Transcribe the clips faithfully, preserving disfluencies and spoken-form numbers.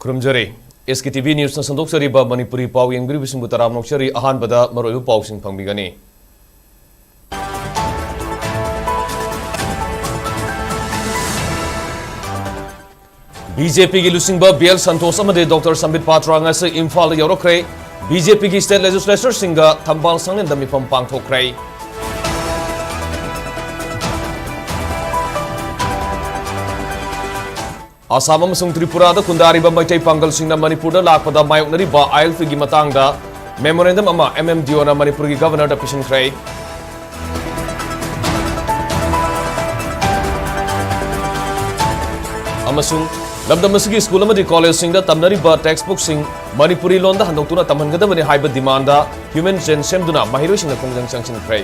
ꯈꯨꯔꯨꯝꯖꯔꯤ꯫ ꯑꯦꯁ ꯀꯦ T V ꯅ꯭ꯌꯨꯁꯅ ꯁꯟꯗꯣꯛꯆꯔꯤꯕ Manipuri ꯄꯥꯎ ꯌꯦꯡꯕꯤꯔꯤꯕꯁꯤꯡꯕꯨ ꯇꯔꯥꯝꯅ ꯑꯣꯛꯆꯔꯤ꯫ ꯑꯍꯥꯟꯕꯗ ꯃꯔꯨꯑꯣꯏꯕ ꯄꯥꯎꯁꯤꯡ ꯐꯪꯕꯤꯒꯅꯤ꯫ ꯕꯤ ꯖꯦ ꯄꯤꯒꯤ ꯂꯨꯆꯤꯡꯕ ꯕꯤ ꯑꯦꯜ ꯁꯟꯇꯣꯁ ꯑꯃꯗꯤ ꯗꯣꯛꯇꯔ ꯁꯝꯕꯤꯠ ꯄꯥꯇ꯭ꯔ ꯉꯁꯤ ꯏꯝꯐꯥꯜꯗ ꯌꯧꯔꯛꯈ꯭ꯔꯦ꯫ ꯕꯤ ꯖꯦ ꯄꯤꯒꯤ state legislatoreꯁꯤꯡꯒ ꯊꯝꯕꯥꯜ ꯁꯪꯂꯦꯟꯗ ꯃꯤꯐꯝ ꯄꯥꯡꯊꯣꯛꯈ꯭ꯔꯦ꯫ ꯑꯁꯥꯝ ꯑꯃꯁꯨꯡ ꯇ꯭ꯔꯤꯄꯨꯔꯥꯗ ꯈꯨꯟꯗꯥꯔꯤꯕ ꯃꯩꯇꯩ ꯄꯥꯡꯒꯜꯁꯤꯡꯅ ꯃꯅꯤꯄꯨꯔꯗ ꯂꯥꯛꯄꯗ ꯃꯥꯌꯣꯛꯅꯔꯤꯕ ꯑꯥꯏ ꯑꯦꯜ ꯄꯤꯒꯤ ꯃꯇꯥꯡꯗ memorandum ꯑꯃ ꯑꯦꯝ ꯑꯦꯝ ꯗꯤ ꯑꯣꯅ ꯃꯅꯤꯄꯨꯔꯒꯤ ꯒꯕꯔꯅꯔꯗ ꯄꯤꯁꯤꯟꯈ꯭ꯔꯦ꯫ ꯑꯃꯁꯨꯡ ꯂꯝꯗꯝ ꯑꯁꯤꯒꯤ ꯁ꯭ꯀꯨꯜ ꯑꯃꯗꯤ ꯀꯣꯂꯦꯖꯁꯤꯡꯗ ꯇꯝꯅꯔꯤꯕ textbookꯁꯤꯡ ꯃꯅꯤꯄꯨꯔꯤ ꯂꯣꯟꯗ ꯍꯟꯗꯣꯛꯇꯨꯅ ꯇꯝꯍꯟꯒꯗꯕꯅꯤ ꯍꯥꯏꯕ demandꯗ human chain ꯁꯦꯝꯗꯨꯅ ꯃꯍꯩꯔꯣꯏꯁꯤꯡꯅ ꯈꯣꯡꯖꯪ ꯆꯪꯁꯤꯟꯈ꯭ꯔꯦ꯫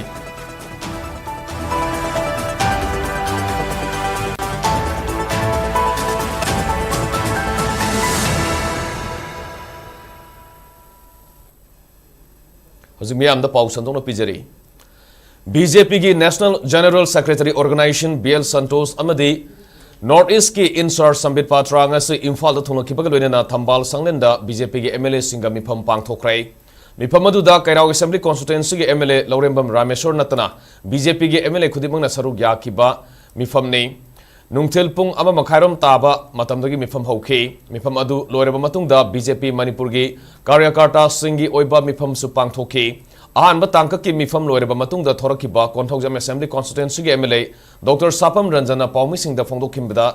ꯍꯧꯖꯤꯛ ꯃꯤꯌꯥꯝꯗ ꯄꯥꯎ ꯁꯟꯗꯣꯛꯅ ꯄꯤꯖꯔꯤ꯫ ꯕꯤ ꯖꯦ ꯄꯤꯒꯤ National General Secretary Organization B L Santosh ꯑꯃꯗꯤ North Eastꯀꯤ in charge ꯁꯝꯕꯤꯠ ꯄꯥꯇ꯭ꯔ ꯉꯁꯤ ꯏꯝꯐꯥꯜꯗ ꯊꯨꯡꯂꯈꯤꯕꯒ ꯂꯣꯏꯅꯅ ꯊꯝꯕꯥꯜ ꯁꯪꯂꯦꯟꯗ ꯕꯤ ꯖꯦ ꯄꯤꯒꯤ ꯑꯦꯝ ꯑꯦꯜ ꯑꯦꯁꯤꯡꯒ ꯃꯤꯐꯝ ꯄꯥꯡꯊꯣꯛꯈ꯭ꯔꯦ꯫ ꯃꯤꯐꯝ ꯑꯗꯨꯗ ꯀꯩꯔꯥꯎ Assembly Constituencyꯒꯤ ꯑꯦꯝ ꯑꯦꯜ ꯑꯦ ꯂꯧꯔꯦꯝꯕꯝ ꯔꯥꯃꯦꯁꯣꯔ ꯅꯠꯇꯅ ꯕꯤ ꯖꯦ ꯄꯤꯒꯤ ꯑꯦꯝ ꯑꯦꯜ ꯑꯦ ꯈꯨꯗꯤꯡꯃꯛꯅ ꯁꯔꯨꯛ ꯌꯥꯈꯤꯕ ꯃꯤꯐꯝꯅꯤ꯫ ꯅꯨꯡꯊꯤꯜ ꯄꯨꯡ ꯑꯃ ꯃꯈꯥꯏꯔꯣꯝ ꯇꯥꯕ ꯃꯇꯝꯗꯒꯤ ꯃꯤꯐꯝ ꯍꯧꯈꯤ꯫ ꯃꯤꯐꯝ ꯑꯗꯨ ꯂꯣꯏꯔꯕ ꯃꯇꯨꯡꯗ ꯕꯤ ꯖꯦ ꯄꯤ ꯃꯅꯤꯄꯨꯔꯒꯤ ꯀꯥꯔꯌꯀꯔꯇꯥꯁꯤꯡꯒꯤ ꯑꯣꯏꯕ ꯃꯤꯐꯝꯁꯨ ꯄꯥꯡꯊꯣꯛꯈꯤ꯫ ꯑꯍꯥꯟꯕ ꯇꯥꯡꯀꯛꯀꯤ ꯃꯤꯐꯝ ꯂꯣꯏꯔꯕ ꯃꯇꯨꯡꯗ ꯊꯣꯔꯛꯈꯤꯕ ꯀꯣꯟꯊꯧꯖꯝ Assembly Constituencyꯒꯤ M L A doctor Sapam ꯔꯟꯖꯟꯅ ꯄꯥꯎꯃꯤꯁꯤꯡꯗ ꯐꯣꯡꯗꯣꯛꯈꯤꯕꯗ,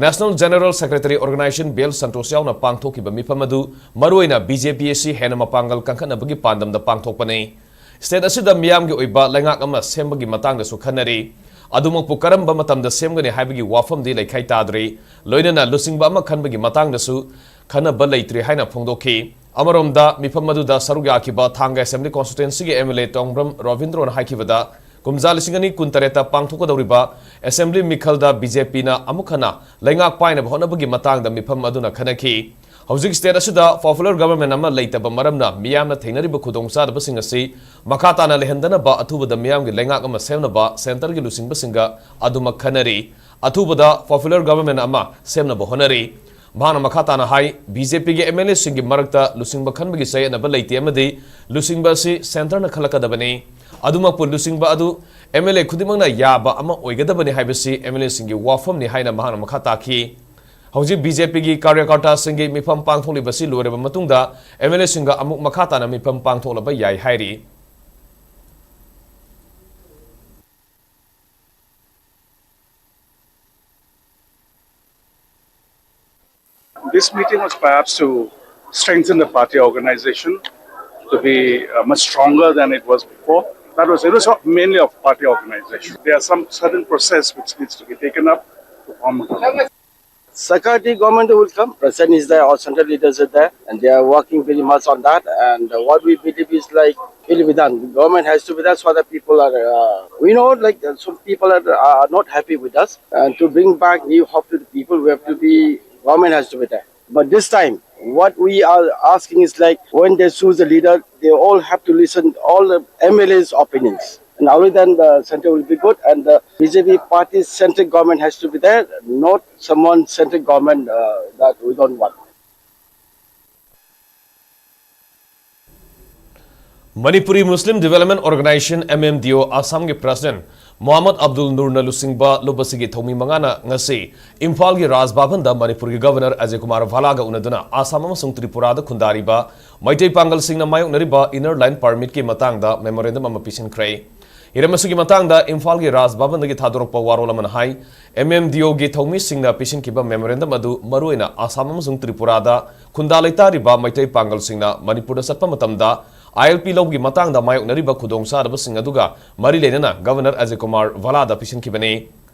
National General Secretary Organization B L Santosh ꯌꯥꯎꯅ ꯄꯥꯡꯊꯣꯛꯈꯤꯕ ꯃꯤꯐꯝ ꯑꯗꯨ ꯃꯔꯨꯑꯣꯏꯅ ꯕꯤ ꯖꯦ ꯄꯤ ꯑꯁꯤ ꯍꯦꯟꯅ ꯃꯄꯥꯡꯒꯜ ꯀꯟꯈꯠꯅꯕꯒꯤ ꯄꯥꯟꯗꯝꯗ ꯄꯥꯡꯊꯣꯛꯄꯅꯤ꯫ State ꯑꯁꯤꯗ ꯃꯤꯌꯥꯝꯒꯤ ꯑꯣꯏꯕ ꯂꯩꯉꯥꯛ ꯑꯃ ꯁꯦꯝꯕꯒꯤ ꯃꯇꯥꯡꯗꯁꯨ ꯈꯟꯅꯔꯤ꯫ ꯑꯗꯨꯃꯛꯄꯨ ꯀꯔꯝꯕ ꯃꯇꯝꯗ ꯁꯦꯝꯒꯅꯤ ꯍꯥꯏꯕꯒꯤ ꯋꯥꯐꯝꯗꯤ ꯂꯩꯈꯥꯏ ꯇꯥꯗ꯭ꯔꯤ꯫ ꯂꯣꯏꯅꯅ ꯂꯨꯆꯤꯡꯕ ꯑꯃ ꯈꯟꯕꯒꯤ ꯃꯇꯥꯡꯗꯁꯨ ꯈꯟꯅꯕ ꯂꯩꯇ꯭ꯔꯤ ꯍꯥꯏꯅ ꯐꯣꯡꯗꯣꯛꯈꯤ꯫ ꯑꯃꯔꯣꯝꯗ, ꯃꯤꯐꯝ ꯑꯗꯨꯗ ꯁꯔꯨꯛ ꯌꯥꯈꯤꯕ ꯊꯥꯡꯒ Assembly Constituencyꯒꯤ ꯑꯦꯝ ꯑꯦꯜ ꯑꯦ ꯇꯣꯡꯕ꯭ꯔꯝ ꯔꯣꯕꯤꯟꯗ꯭ꯔꯣꯅ ꯍꯥꯏꯈꯤꯕꯗ, ꯀꯨꯝꯖꯥ ꯂꯤꯁꯤꯡ ꯑꯅꯤ ꯀꯨꯟꯇꯔꯦꯠꯇ ꯄꯥꯡꯊꯣꯛꯀꯗꯧꯔꯤꯕ Assembly ꯃꯤꯈꯜꯗ ꯕꯤ ꯖꯦ ꯄꯤꯅ ꯑꯃꯨꯛ ꯍꯟꯅ ꯂꯩꯉꯥꯛ ꯄꯥꯏꯅꯕ ꯍꯣꯠꯅꯕꯒꯤ ꯃꯇꯥꯡꯗ ꯃꯤꯐꯝ ꯑꯗꯨꯅ ꯈꯟꯅꯈꯤ꯫ ꯍꯧꯖꯤꯛ state ꯑꯁꯤꯗ popular government ꯑꯃ ꯂꯩꯇꯕ ꯃꯔꯝꯅ ꯃꯤꯌꯥꯝꯅ ꯊꯦꯡꯅꯔꯤꯕ ꯈꯨꯗꯣꯡꯆꯥꯗꯕꯁꯤꯡ ꯑꯁꯤ ꯃꯈꯥ ꯇꯥꯅ ꯂꯩꯍꯟꯗꯅꯕ ꯑꯊꯨꯕꯗ ꯃꯤꯌꯥꯝꯒꯤ ꯂꯩꯉꯥꯛ ꯑꯃ ꯁꯦꯝꯅꯕ centreꯒꯤ ꯂꯨꯆꯤꯡꯕꯁꯤꯡꯒ ꯑꯗꯨꯃꯛ ꯈꯟꯅꯔꯤ꯫ ꯑꯊꯨꯕꯗ popular government ꯑꯃ ꯁꯦꯝꯅꯕ ꯍꯣꯠꯅꯔꯤ꯫ ꯃꯍꯥꯛꯅ ꯃꯈꯥ ꯇꯥꯅ ꯍꯥꯏ, ꯕꯤ ꯖꯦ ꯄꯤꯒꯤ ꯑꯦꯝ ꯑꯦꯜ ꯑꯦꯁꯤꯡꯒꯤ ꯃꯔꯛꯇ ꯂꯨꯆꯤꯡꯕ ꯈꯟꯕꯒꯤ ꯆꯌꯦꯠꯅꯕ ꯂꯩꯇꯦ ꯑꯃꯗꯤ ꯂꯨꯆꯤꯡꯕ ꯑꯁꯤ ꯁꯦꯟꯇꯔꯅ ꯈꯜꯂꯛꯀꯗꯕꯅꯤ꯫ ꯑꯗꯨꯃꯛꯄꯨ ꯂꯨꯆꯤꯡꯕ ꯑꯗꯨ ꯑꯦꯝ ꯑꯦꯜ ꯑꯦ ꯈꯨꯗꯤꯡꯃꯛꯅ ꯌꯥꯕ ꯑꯃ ꯑꯣꯏꯒꯗꯕꯅꯤ ꯍꯥꯏꯕꯁꯤ ꯑꯦꯝ ꯑꯦꯜ ꯑꯦꯁꯤꯡꯒꯤ ꯋꯥꯐꯝꯅꯤ ꯍꯥꯏꯅ ꯃꯍꯥꯛꯅ ꯃꯈꯥ ꯇꯥꯈꯤ꯫ ꯍꯧꯖꯤꯛ ꯕꯤ ꯖꯦ ꯄꯤꯒꯤ ꯀꯥꯔꯌꯀꯔꯇꯥꯁꯤꯡꯒꯤ ꯃꯤꯐꯝ ꯄꯥꯡꯊꯣꯛꯂꯤꯕꯁꯤ ꯂꯣꯏꯔꯕ ꯃꯇꯨꯡꯗ ꯑꯦꯝ ꯑꯦꯜ ꯑꯦꯁꯤꯡꯒ ꯑꯃꯨꯛ ꯃꯈꯥ ꯇꯥꯅ ꯃꯤꯐꯝ ꯄꯥꯡꯊꯣꯛꯂꯕ ꯌꯥꯏ ꯍꯥꯏꯔꯤ꯫ This meeting was perhaps to strengthen the party organization to be uh, much stronger than it was before. That was, it was mainly of party organization. There are some certain process which needs to be taken up to form a government. Sakarti government will come. President is there, all central leaders are there, and they are working very much on that. And uh, what we believe is like, it will be done. Government has to be done so that people are, uh, we know like uh, some people are, are not happy with us. And to bring back new hope to the people, we have to be, government has to be there. But this time, what we are asking is like when they choose a leader, they all have to listen all the M L A's opinions. And only then the center will be good and the B J P party's central government has to be there, not someone central government uh, that we don't want. Manipuri Muslim development organisation, M M D O, ꯑꯁꯥꯝꯒꯤ president Mohammad Abdul ꯅꯨꯔꯅ ꯂꯨꯆꯤꯡꯕ ꯂꯨꯞ ꯑꯁꯤꯒꯤ ꯊꯧꯃꯤ ꯃꯉꯥꯅ ꯉꯁꯤ ꯏꯝꯐꯥꯜꯒꯤ ꯔꯥꯖ ꯚꯕꯟꯗ ꯃꯅꯤꯄꯨꯔꯒꯤ governor Ajay Kumar ꯚꯥꯂꯥꯒ ꯎꯅꯗꯨꯅ Assam ꯑꯃꯁꯨꯡ ꯇ꯭ꯔꯤꯄꯨꯔꯥꯗ ꯈꯨꯟꯗꯥꯔꯤꯕ ꯃꯩꯇꯩ ꯄꯥꯡꯒꯜꯁꯤꯡꯅ ꯃꯥꯌꯣꯛꯅꯔꯤꯕ ꯏꯅꯔ ꯂꯥꯏꯟ ꯄꯔꯃꯤꯠꯀꯤ ꯃꯇꯥꯡꯗ ꯃꯦꯃꯣꯔꯦꯟꯗꯝ ꯑꯃ ꯄꯤꯁꯤꯟꯈ꯭ꯔꯦ꯫ ꯍꯤꯔꯝ ꯑꯁꯤꯒꯤ ꯃꯇꯥꯡꯗ ꯏꯝꯐꯥꯜꯒꯤ ꯔꯥꯖ ꯚꯕꯟꯗꯒꯤ ꯊꯥꯗꯣꯔꯛꯄ ꯋꯥꯔꯣꯜ ꯑꯃꯅ ꯍꯥꯏ, ꯑꯦꯝ ꯑꯦꯝ ꯗꯤ ꯑꯣꯒꯤ ꯊꯧꯃꯤꯁꯤꯡꯅ ꯄꯤꯁꯤꯟꯈꯤꯕ ꯃꯦꯃꯣꯔꯦꯟꯗꯝ ꯑꯗꯨ ꯃꯔꯨꯑꯣꯏꯅ ꯑꯁꯥꯝ ꯑꯃꯁꯨꯡ ꯇ꯭ꯔꯤꯄꯨꯔꯥꯗ ꯈꯨꯟꯗꯥ ꯂꯩꯇꯥꯔꯤꯕ ꯃꯩꯇꯩ ꯄꯥꯡꯒꯜꯁꯤꯡꯅ ꯃꯅꯤꯄꯨꯔꯗ ꯆꯠꯄ ꯃꯇꯝꯗ ꯑꯥꯏ ꯑꯦꯜ ꯄꯤ ꯂꯧꯒꯤ ꯃꯇꯥꯡꯗ ꯃꯥꯌꯣꯛꯅꯔꯤꯕ ꯈꯨꯗꯣꯡꯆꯥꯗꯕꯁꯤꯡ ꯑꯗꯨꯒ ꯃꯔꯤ ꯂꯩꯅꯅ ꯒꯚꯔꯅꯔ ꯑꯖꯌ ꯀꯨꯃꯥꯔ ꯚꯥꯂꯥꯗ ꯄꯤꯁꯤꯟꯈꯤꯕꯅꯤ꯫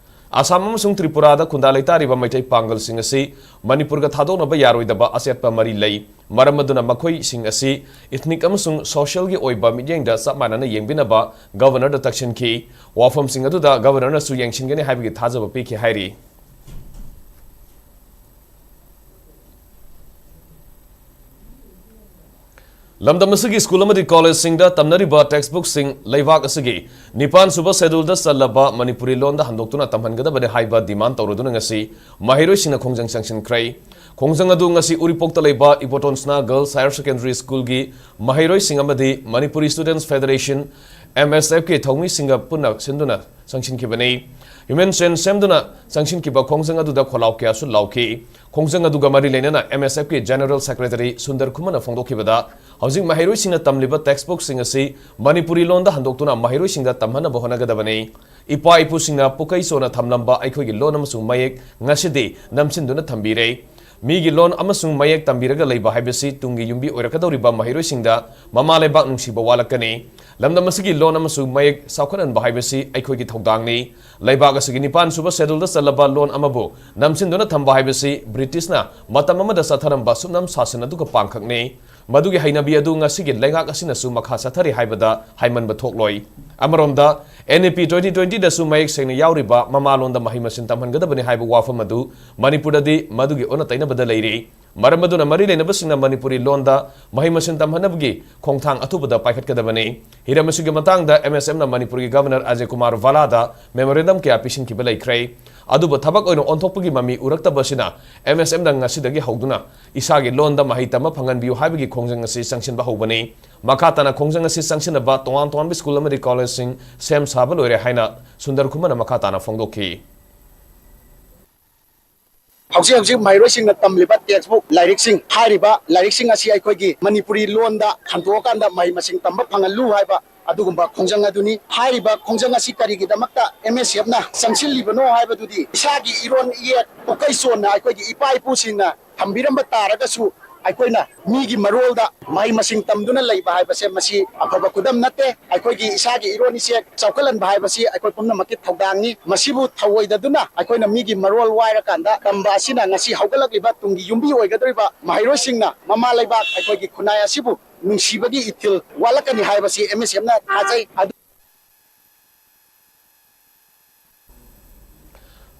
ꯑꯁꯥꯝ ꯑꯃꯁꯨꯡ ꯇ꯭ꯔꯤꯄꯨꯔꯥꯗ ꯈꯨꯟꯗꯥ ꯂꯩꯇꯥꯔꯤꯕ ꯃꯩꯇꯩ ꯄꯥꯡꯒꯜꯁꯤꯡ ꯑꯁꯤ ꯃꯅꯤꯄꯨꯔꯒ ꯊꯥꯗꯣꯛꯅꯕ ꯌꯥꯔꯣꯏꯗꯕ ꯑꯆꯦꯠꯄ ꯃꯔꯤ ꯂꯩ꯫ ꯃꯔꯝ ꯑꯗꯨꯅ ꯃꯈꯣꯏꯁꯤꯡ ꯑꯁꯤ ꯏꯊꯅꯤꯛ ꯑꯃꯁꯨꯡ ꯁꯣꯁꯤꯌꯦꯜꯒꯤ ꯑꯣꯏꯕ ꯃꯤꯠꯌꯦꯡꯗ ꯆꯞ ꯃꯥꯟꯅꯅ ꯌꯦꯡꯕꯤꯅꯕ ꯒꯚꯔꯅꯔꯗ ꯇꯛꯁꯤꯟꯈꯤ꯫ ꯋꯥꯐꯝꯁꯤꯡ ꯑꯗꯨꯗ ꯒꯚꯔꯅꯔꯅꯁꯨ ꯌꯦꯡꯁꯤꯟꯒꯅꯤ ꯍꯥꯏꯕꯒꯤ ꯊꯥꯖꯕ ꯄꯤꯈꯤ ꯍꯥꯏꯔꯤ꯫ ꯂꯝꯗꯝ ꯑꯁꯤꯒꯤ ꯁ꯭ꯀꯨꯜ ꯑꯃꯗꯤ ꯀꯣꯂꯦꯖꯁꯤꯡꯗ ꯇꯝꯅꯔꯤꯕ ꯇꯦꯛꯁꯕꯨꯛꯁꯤꯡ ꯂꯩꯕꯥꯛ ꯑꯁꯤꯒꯤ ꯅꯤꯄꯥꯟ ꯁꯨꯕ ꯁꯦꯗꯨꯜꯗ ꯆꯜꯂꯕ ꯃꯅꯤꯄꯨꯔꯤ ꯂꯣꯟꯗ ꯍꯟꯗꯣꯛꯇꯨꯅ ꯇꯝꯍꯟꯒꯗꯕꯅꯤ ꯍꯥꯏꯕ ꯗꯤꯃꯥꯟ ꯇꯧꯔꯗꯨꯅ ꯉꯁꯤ ꯃꯍꯩꯔꯣꯏꯁꯤꯡꯅ ꯈꯣꯡꯖꯪ ꯆꯪꯁꯤꯟꯈ꯭ꯔꯦ꯫ ꯈꯣꯡꯖꯪ ꯑꯗꯨ ꯉꯁꯤ ꯎꯔꯤꯄꯣꯛꯇ ꯂꯩꯕ ꯏꯕꯣꯇꯣꯟ ꯁꯅꯥ ꯒꯔꯜꯁ ꯍꯥꯌꯔ ꯁꯦꯀꯦꯟꯗꯔꯤ ꯁ꯭ꯀꯨꯜꯒꯤ ꯃꯍꯩꯔꯣꯏꯁꯤꯡ ꯑꯃꯗꯤ ꯃꯅꯤꯄꯨꯔꯤ ꯁ꯭ꯇꯨꯗꯦꯟꯠꯁ ꯐꯦꯗꯔꯦꯁꯟ, ꯑꯦꯝ ꯑꯦꯁ ꯑꯦꯐꯀꯤ ꯊꯧꯃꯤꯁꯤꯡꯒ ꯄꯨꯟꯅ ꯁꯤꯟꯗꯨꯅ ꯆꯪꯁꯤꯟꯈꯤꯕꯅꯤ꯫ ꯍ꯭ꯌꯨꯃꯦꯟ ꯆꯦꯟ ꯁꯦꯝꯗꯨꯅ ꯆꯪꯁꯤꯟꯈꯤꯕ ꯈꯣꯡꯖꯪ ꯑꯗꯨꯗ ꯈꯣꯜꯂꯥꯎ ꯀꯌꯥꯁꯨ ꯂꯥꯎꯈꯤ꯫ ꯈꯣꯡꯖꯪ ꯑꯗꯨꯒ ꯃꯔꯤ ꯂꯩꯅꯅ ꯑꯦꯝ ꯑꯦꯁ ꯑꯦꯐꯀꯤ ꯖꯦꯅꯔꯦꯜ ꯁꯦꯀ꯭ꯔꯦꯇꯔꯤ ꯁꯨꯟꯗꯔ ꯈꯨꯃꯟꯅ ꯐꯣꯡꯗꯣꯛꯈꯤꯕꯗ, ꯍꯧꯖꯤꯛ ꯃꯍꯩꯔꯣꯏꯁꯤꯡꯅ ꯇꯝꯂꯤꯕ ꯇꯦꯛꯁꯕꯨꯛꯁꯤꯡ ꯑꯁꯤ ꯃꯅꯤꯄꯨꯔꯤ ꯂꯣꯟꯗ ꯍꯟꯗꯣꯛꯇꯨꯅ ꯃꯍꯩꯔꯣꯏꯁꯤꯡꯗ ꯇꯝꯍꯟꯅꯕ ꯍꯣꯠꯅꯒꯗꯕꯅꯤ꯫ ꯏꯄꯥ ꯏꯄꯨꯁꯤꯡꯅ ꯄꯨꯀꯩ ꯆꯣꯟꯅ ꯊꯝꯂꯝꯕ ꯑꯩꯈꯣꯏꯒꯤ ꯂꯣꯟ ꯑꯃꯁꯨꯡ ꯃꯌꯦꯛ ꯉꯁꯤꯗꯤ ꯅꯝꯁꯤꯟꯗꯨꯅ ꯊꯝꯕꯤꯔꯦ꯫ ꯃꯤꯒꯤ ꯂꯣꯟ ꯑꯃꯁꯨꯡ ꯃꯌꯦꯛ ꯇꯝꯕꯤꯔꯒ ꯂꯩꯕ ꯍꯥꯏꯕꯁꯤ ꯇꯨꯡꯒꯤ ꯌꯨꯝꯕꯤ ꯑꯣꯏꯔꯛꯀꯗꯧꯔꯤꯕ ꯃꯍꯩꯔꯣꯏꯁꯤꯡꯗ ꯃꯃꯥ ꯂꯩꯕꯥꯛ ꯅꯨꯡꯁꯤꯕ ꯋꯥꯠꯂꯛꯀꯅꯤ꯫ ꯂꯝꯗꯝ ꯑꯁꯤꯒꯤ ꯂꯣꯟ ꯑꯃꯁꯨꯡ ꯃꯌꯦꯛ ꯆꯥꯎꯈꯠꯍꯟꯕ ꯍꯥꯏꯕꯁꯤ ꯑꯩꯈꯣꯏꯒꯤ ꯊꯧꯗꯥꯡꯅꯤ꯫ ꯂꯩꯕꯥꯛ ꯑꯁꯤꯒꯤ ꯅꯤꯄꯥꯟ ꯁꯨꯕ ꯁꯦꯗꯨꯜꯗ ꯆꯜꯂꯕ ꯂꯣꯟ ꯑꯃꯕꯨ ꯅꯝꯁꯤꯟꯗꯨꯅ ꯊꯝꯕ ꯍꯥꯏꯕꯁꯤ ꯕ꯭ꯔꯤꯇꯤꯁꯅ ꯃꯇꯝ ꯑꯃꯗ ꯆꯠꯊꯔꯝꯕ ꯁꯨꯞꯅꯝ ꯁꯥꯁꯟ ꯑꯗꯨꯒ ꯄꯥꯡꯈꯛꯅꯤ꯫ ꯃꯗꯨꯒꯤ ꯍꯩꯅꯕꯤ ꯑꯗꯨ ꯉꯁꯤꯒꯤ ꯂꯩꯉꯥꯛ ꯑꯁꯤꯅꯁꯨ ꯃꯈꯥ ꯆꯠꯊꯔꯤ ꯍꯥꯏꯕꯗ ꯍꯥꯏꯃꯟꯕ ꯊꯣꯛꯂꯣꯏ꯫ ꯑꯃꯔꯣꯝꯗ, ꯑꯦꯟ ꯏ ꯄꯤ twenty twenty ꯗꯁꯨ ꯃꯌꯦꯛ ꯁꯦꯡꯅ ꯌꯥꯎꯔꯤꯕ ꯃꯃꯥꯂꯣꯟꯗ ꯃꯍꯩ ꯃꯁꯤꯡ ꯇꯝꯍꯟꯒꯗꯕꯅꯤ ꯍꯥꯏꯕ ꯋꯥꯐꯝ ꯑꯗꯨ ꯃꯅꯤꯄꯨꯔꯗꯗꯤ ꯃꯗꯨꯒꯤ ꯑꯣꯟꯅ ꯇꯩꯅꯕꯗ ꯂꯩꯔꯤ꯫ ꯃꯔꯝ ꯑꯗꯨꯅ ꯃꯔꯤ ꯂꯩꯅꯕꯁꯤꯡꯅ ꯃꯅꯤꯄꯨꯔꯤ ꯂꯣꯟꯗ ꯃꯍꯩ ꯃꯁꯤꯡ ꯇꯝꯍꯟꯅꯕꯒꯤ ꯈꯣꯡꯊꯥꯡ ꯑꯊꯨꯕꯗ ꯄꯥꯏꯈꯠꯀꯗꯕꯅꯤ꯫ ꯍꯤꯔꯝ ꯑꯁꯤꯒꯤ ꯃꯇꯥꯡꯗ ꯑꯦꯝ ꯑꯦꯁ ꯑꯦꯐꯅ ꯃꯅꯤꯄꯨꯔꯒꯤ ꯒꯕꯔꯅꯔ ꯑꯖꯌ ꯀꯨꯃꯥꯔ ꯚꯥꯂꯥꯗ ꯃꯦꯃꯣꯔꯦꯟꯗꯝ ꯀꯌꯥ ꯄꯤꯁꯤꯟꯈꯤꯕ ꯂꯩꯈ꯭ꯔꯦ꯫ ꯑꯗꯨꯕꯨ ꯊꯕꯛ ꯑꯣꯏꯅ ꯑꯣꯟꯊꯣꯛꯄꯒꯤ ꯃꯃꯤ ꯎꯔꯛꯇꯕ ꯑꯁꯤꯅ ꯑꯦꯝ ꯑꯦꯁ ꯑꯦꯐꯅ ꯉꯁꯤꯗꯒꯤ ꯍꯧꯗꯨꯅ ꯏꯁꯥꯒꯤ ꯂꯣꯟꯗ ꯃꯍꯩ ꯇꯝꯕ ꯐꯪꯍꯟꯕꯤꯌꯨ ꯍꯥꯏꯕꯒꯤ ꯈꯣꯡꯖꯪ ꯑꯁꯤ ꯆꯪꯁꯤꯟꯕ ꯍꯧꯕꯅꯤ꯫ ꯃꯈꯥ ꯇꯥꯅ ꯈꯣꯡꯖꯪ ꯑꯁꯤ ꯆꯪꯁꯤꯟꯅꯕ ꯇꯣꯉꯥꯟ ꯇꯣꯉꯥꯟꯕ ꯁ꯭ꯀꯨꯜ ꯑꯃꯗꯤ ꯀꯣꯂꯦꯖꯁꯤꯡ ꯁꯦꯝ ꯁꯥꯕ ꯂꯣꯏꯔꯦ ꯍꯥꯏꯅ ꯁꯨꯟꯗꯔ ꯈꯨꯃꯟꯅ ꯃꯈꯥ ꯇꯥꯅ ꯐꯣꯡꯗꯣꯛꯈꯤ꯫ ꯍꯧꯖꯤꯛ ꯍꯧꯖꯤꯛ ꯃꯍꯩꯔꯣꯏꯁꯤꯡꯅ ꯇꯝꯂꯤꯕ ꯇꯦꯛꯁꯕꯨꯛ ꯂꯥꯏꯔꯤꯛꯁꯤꯡ, ꯍꯥꯏꯔꯤꯕ ꯂꯥꯏꯔꯤꯛꯁꯤꯡ ꯑꯁꯤ ꯑꯩꯈꯣꯏꯒꯤ ꯃꯅꯤꯄꯨꯔꯤ ꯂꯣꯟꯗ ꯍꯟꯗꯣꯛꯑꯀꯥꯟꯗ ꯃꯍꯩ ꯃꯁꯤꯡ ꯇꯝꯕ ꯐꯪꯍꯜꯂꯨ ꯍꯥꯏꯕ ꯑꯗꯨꯒꯨꯝꯕ ꯈꯣꯡꯖꯪ ꯑꯗꯨꯅꯤ꯫ ꯍꯥꯏꯔꯤꯕ ꯈꯣꯡꯖꯪ ꯑꯁꯤ ꯀꯔꯤꯒꯤꯗꯃꯛꯇ ꯑꯦꯝ ꯑꯦꯁ ꯑꯦꯐꯅ ꯆꯪꯁꯤꯜꯂꯤꯕꯅꯣ ꯍꯥꯏꯕꯗꯨꯗꯤ, ꯏꯁꯥꯒꯤ ꯏꯔꯣꯟ ꯏꯌꯦꯛ ꯄꯨꯀꯩ ꯆꯣꯟꯅ ꯑꯩꯈꯣꯏꯒꯤ ꯏꯄꯥ ꯏꯄꯨꯁꯤꯡꯅ ꯊꯝꯕꯤꯔꯝꯕ ꯇꯥꯔꯒꯁꯨ, ꯑꯩꯈꯣꯏꯅ ꯃꯤꯒꯤ ꯃꯔꯣꯜꯗ ꯃꯍꯩ ꯃꯁꯤꯡ ꯇꯝꯗꯨꯅ ꯂꯩꯕ ꯍꯥꯏꯕꯁꯦ ꯃꯁꯤ ꯑꯐꯕ ꯈꯨꯗꯝ ꯅꯠꯇꯦ꯫ ꯑꯩꯈꯣꯏꯒꯤ ꯏꯁꯥꯒꯤ ꯏꯔꯣꯟ ꯏꯁꯦꯛ ꯆꯥꯎꯈꯠꯍꯟꯕ ꯍꯥꯏꯕꯁꯤ ꯑꯩꯈꯣꯏ ꯄꯨꯝꯅꯃꯛꯀꯤ ꯊꯧꯗꯥꯡꯅꯤ꯫ ꯃꯁꯤꯕꯨ ꯊꯧꯑꯣꯏꯗꯗꯨꯅ ꯑꯩꯈꯣꯏꯅ ꯃꯤꯒꯤ ꯃꯔꯣꯜ ꯋꯥꯏꯔꯀꯥꯟꯗ ꯇꯝꯕ ꯑꯁꯤꯅ ꯉꯁꯤ ꯍꯧꯒꯠꯂꯛꯂꯤꯕ ꯇꯨꯡꯒꯤ ꯌꯨꯝꯕꯤ ꯑꯣꯏꯒꯗꯧꯔꯤꯕ ꯃꯍꯩꯔꯣꯏꯁꯤꯡꯅ ꯃꯃꯥ ꯂꯩꯕꯥꯛ ꯑꯩꯈꯣꯏꯒꯤ ꯈꯨꯟꯅꯥꯏ ꯑꯁꯤꯕꯨ ꯅꯨꯡꯁꯤꯕꯒꯤ ꯏꯊꯤꯜ ꯋꯥꯠꯂꯛꯀꯅꯤ ꯍꯥꯏꯕꯁꯤ ꯑꯦꯝ ꯑꯦꯁ ꯑꯦꯐꯅ ꯊꯥꯖꯩ꯫ ꯑꯗꯨ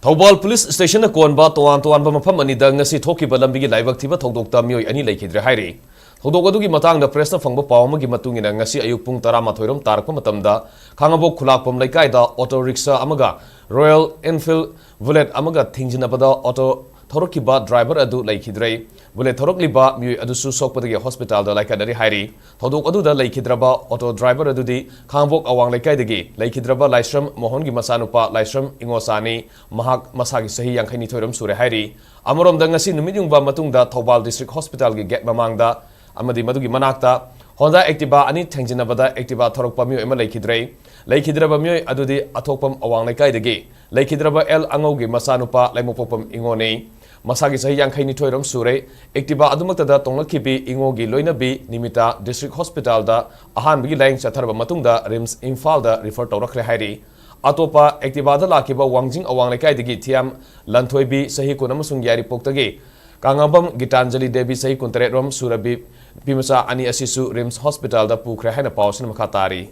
ꯊꯧꯕꯥꯜ ꯄꯨꯂꯤꯁ ꯁ꯭ꯇꯦꯁꯟꯅ ꯀꯣꯟꯕ ꯇꯣꯉꯥꯟ ꯇꯣꯉꯥꯟꯕ ꯃꯐꯝ ꯑꯅꯤꯗ ꯉꯁꯤ ꯊꯣꯛꯈꯤꯕ ꯂꯝꯕꯤꯒꯤ ꯂꯥꯏꯕꯛ ꯊꯤꯕ ꯊꯧꯗꯣꯛꯇ ꯃꯤꯑꯣꯏ ꯑꯅꯤ ꯂꯩꯈꯤꯗ꯭ꯔꯦ ꯍꯥꯏꯔꯤ꯫ ꯊꯧꯗꯣꯛ ꯑꯗꯨꯒꯤ ꯃꯇꯥꯡꯗ ꯄ꯭ꯔꯦꯁꯅ ꯐꯪꯕ ꯄꯥꯎ ꯑꯃꯒꯤ ꯃꯇꯨꯡ ꯏꯟꯅ, ꯉꯁꯤ ꯑꯌꯨꯛ ꯄꯨꯡ ꯇꯔꯥꯃꯥꯊꯣꯏ ꯔꯣꯝ ꯇꯥꯔꯛꯄ ꯃꯇꯝꯗ ꯈꯥꯉꯕꯣꯛ ꯈꯨꯂꯥꯛꯄꯝ ꯂꯩꯀꯥꯏꯗ ꯑꯣꯇꯣ ꯔꯤꯛꯁꯥ ꯑꯃꯒ ꯔꯣꯌꯦꯜ ꯏꯟꯐꯤꯜꯗ ꯕꯨꯂꯦꯠ ꯑꯃꯒ ꯊꯦꯡꯖꯤꯟꯅꯕꯗ ꯑꯣꯇꯣ ꯊꯧꯔꯛꯈꯤꯕ ꯗ꯭ꯔꯥꯏꯚꯔ ꯑꯗꯨ ꯂꯩꯈꯤꯗ꯭ꯔꯦ꯫ ꯕꯨꯂꯦꯠ ꯊꯧꯔꯛꯂꯤꯕ ꯃꯤꯑꯣꯏ ꯑꯗꯨꯁꯨ ꯁꯣꯛꯄꯗꯒꯤ ꯍꯣꯁꯄꯤꯇꯥꯜꯗ ꯂꯥꯏꯀꯠꯅꯔꯤ ꯍꯥꯏꯔꯤ꯫ ꯊꯧꯗꯣꯛ ꯑꯗꯨꯗ ꯂꯩꯈꯤꯗ꯭ꯔꯕ ꯑꯣꯇꯣ ꯗ꯭ꯔꯥꯏꯚꯔ ꯑꯗꯨꯗꯤ ꯈꯥꯡꯉꯕꯣꯛ ꯑꯋꯥꯡ ꯂꯩꯀꯥꯏꯗꯒꯤ ꯂꯩꯈꯤꯗ꯭ꯔꯕ ꯂꯥꯏꯁ꯭ꯔꯝ ꯃꯣꯍꯟꯒꯤ ꯃꯆꯥꯅꯨꯄꯥ ꯂꯥꯏꯁ꯭ꯔꯝ ꯏꯉꯣꯆꯥꯅꯤ꯫ ꯃꯍꯥꯛ ꯃꯁꯥꯒꯤ ꯆꯍꯤ ꯌꯥꯡꯈꯩ ꯅꯤꯊꯣꯏ ꯔꯣꯝ ꯁꯨꯔꯦ ꯍꯥꯏꯔꯤ꯫ ꯑꯃꯔꯣꯝꯗ ꯉꯁꯤ ꯅꯨꯃꯤꯠ ꯌꯨꯡꯕ ꯃꯇꯨꯡꯗ ꯊꯧꯕꯥꯜ ꯗꯤꯁꯇ꯭ꯔꯤꯛ ꯍꯣꯁꯄꯤꯇꯥꯜꯒꯤ ꯒꯦꯠ ꯃꯃꯥꯡꯗ ꯑꯃꯗꯤ ꯃꯗꯨꯒꯤ ꯃꯅꯥꯛꯇ ꯍꯣꯟꯗꯥ ꯑꯦꯛꯇꯤꯚꯥ ꯑꯅꯤ ꯊꯦꯡꯖꯤꯟꯅꯕꯗ ꯑꯦꯛꯇꯤꯚꯥ ꯊꯧꯔꯛꯄ ꯃꯤꯑꯣꯏ ꯑꯃ ꯂꯩꯈꯤꯗ꯭ꯔꯦ꯫ ꯂꯩꯈꯤꯗ꯭ꯔꯕ ꯃꯤꯑꯣꯏ ꯑꯗꯨꯗꯤ ꯑꯊꯣꯛꯄꯝ ꯑꯋꯥꯡ ꯂꯩꯀꯥꯏꯗꯒꯤ ꯂꯩꯈꯤꯗ꯭ꯔꯕ ꯑꯦꯜ ꯑꯉꯧꯒꯤ ꯃꯆꯥꯅꯨꯄꯥ ꯂꯩꯃꯄꯣꯛꯄꯝ ꯏꯉꯣꯅꯤ꯫ ꯃꯁꯥꯒꯤ ꯆꯍꯤ ꯌꯥꯡꯈꯩ ꯅꯤꯊꯣꯏ ꯔꯣꯝ ꯁꯨꯔꯦ꯫ ꯑꯦꯛꯇꯤꯚꯥ ꯑꯗꯨꯃꯛꯇꯗ ꯇꯣꯡꯂꯛꯈꯤꯕꯤ ꯏꯉꯣꯒꯤ ꯂꯣꯏꯅꯕꯤ ꯅꯤꯃꯤꯇꯥ ꯗꯤꯁꯇ꯭ꯔꯤꯛ ꯍꯣꯁꯄꯤꯇꯥꯜꯗ ꯑꯍꯥꯟꯕꯒꯤ ꯂꯥꯌꯦꯡ ꯆꯠꯊꯔꯕ ꯃꯇꯨꯡꯗ ꯔꯤꯝꯁ ꯏꯝꯐꯥꯜꯗ ꯔꯤꯐꯔ ꯇꯧꯔꯛꯈ꯭ꯔꯦ ꯍꯥꯏꯔꯤ꯫ ꯑꯇꯣꯞꯄ ꯑꯦꯛꯇꯤꯚꯥꯗ ꯂꯥꯛꯈꯤꯕ ꯋꯥꯡꯖꯤꯡ ꯑꯋꯥꯡ ꯂꯩꯀꯥꯏꯗꯒꯤ ꯊꯤꯌꯥꯝ ꯂꯟꯊꯣꯏꯕꯤ ꯆꯍꯤ ꯀꯨꯟ ꯑꯃꯁꯨꯡ ꯌꯥꯏꯔꯤꯄꯣꯛꯇꯒꯤ ꯀꯥꯉꯥꯝꯕꯝ ꯒꯤꯇꯥꯟꯖꯂꯤ ꯗꯦꯕꯤ ꯆꯍꯤ ꯀꯨꯟꯇꯔꯦꯠ ꯔꯣꯝ ꯁꯨꯔꯕꯤ ꯅꯨꯄꯤꯃꯆꯥ ꯑꯅꯤ ꯑꯁꯤꯁꯨ ꯔꯤꯝꯁ ꯍꯣꯁꯄꯤꯇꯥꯜꯗ ꯄꯨꯈ꯭ꯔꯦ ꯍꯥꯏꯅ ꯄꯥꯎ ꯑꯁꯤꯅ ꯃꯈꯥ ꯇꯥꯔꯤ꯫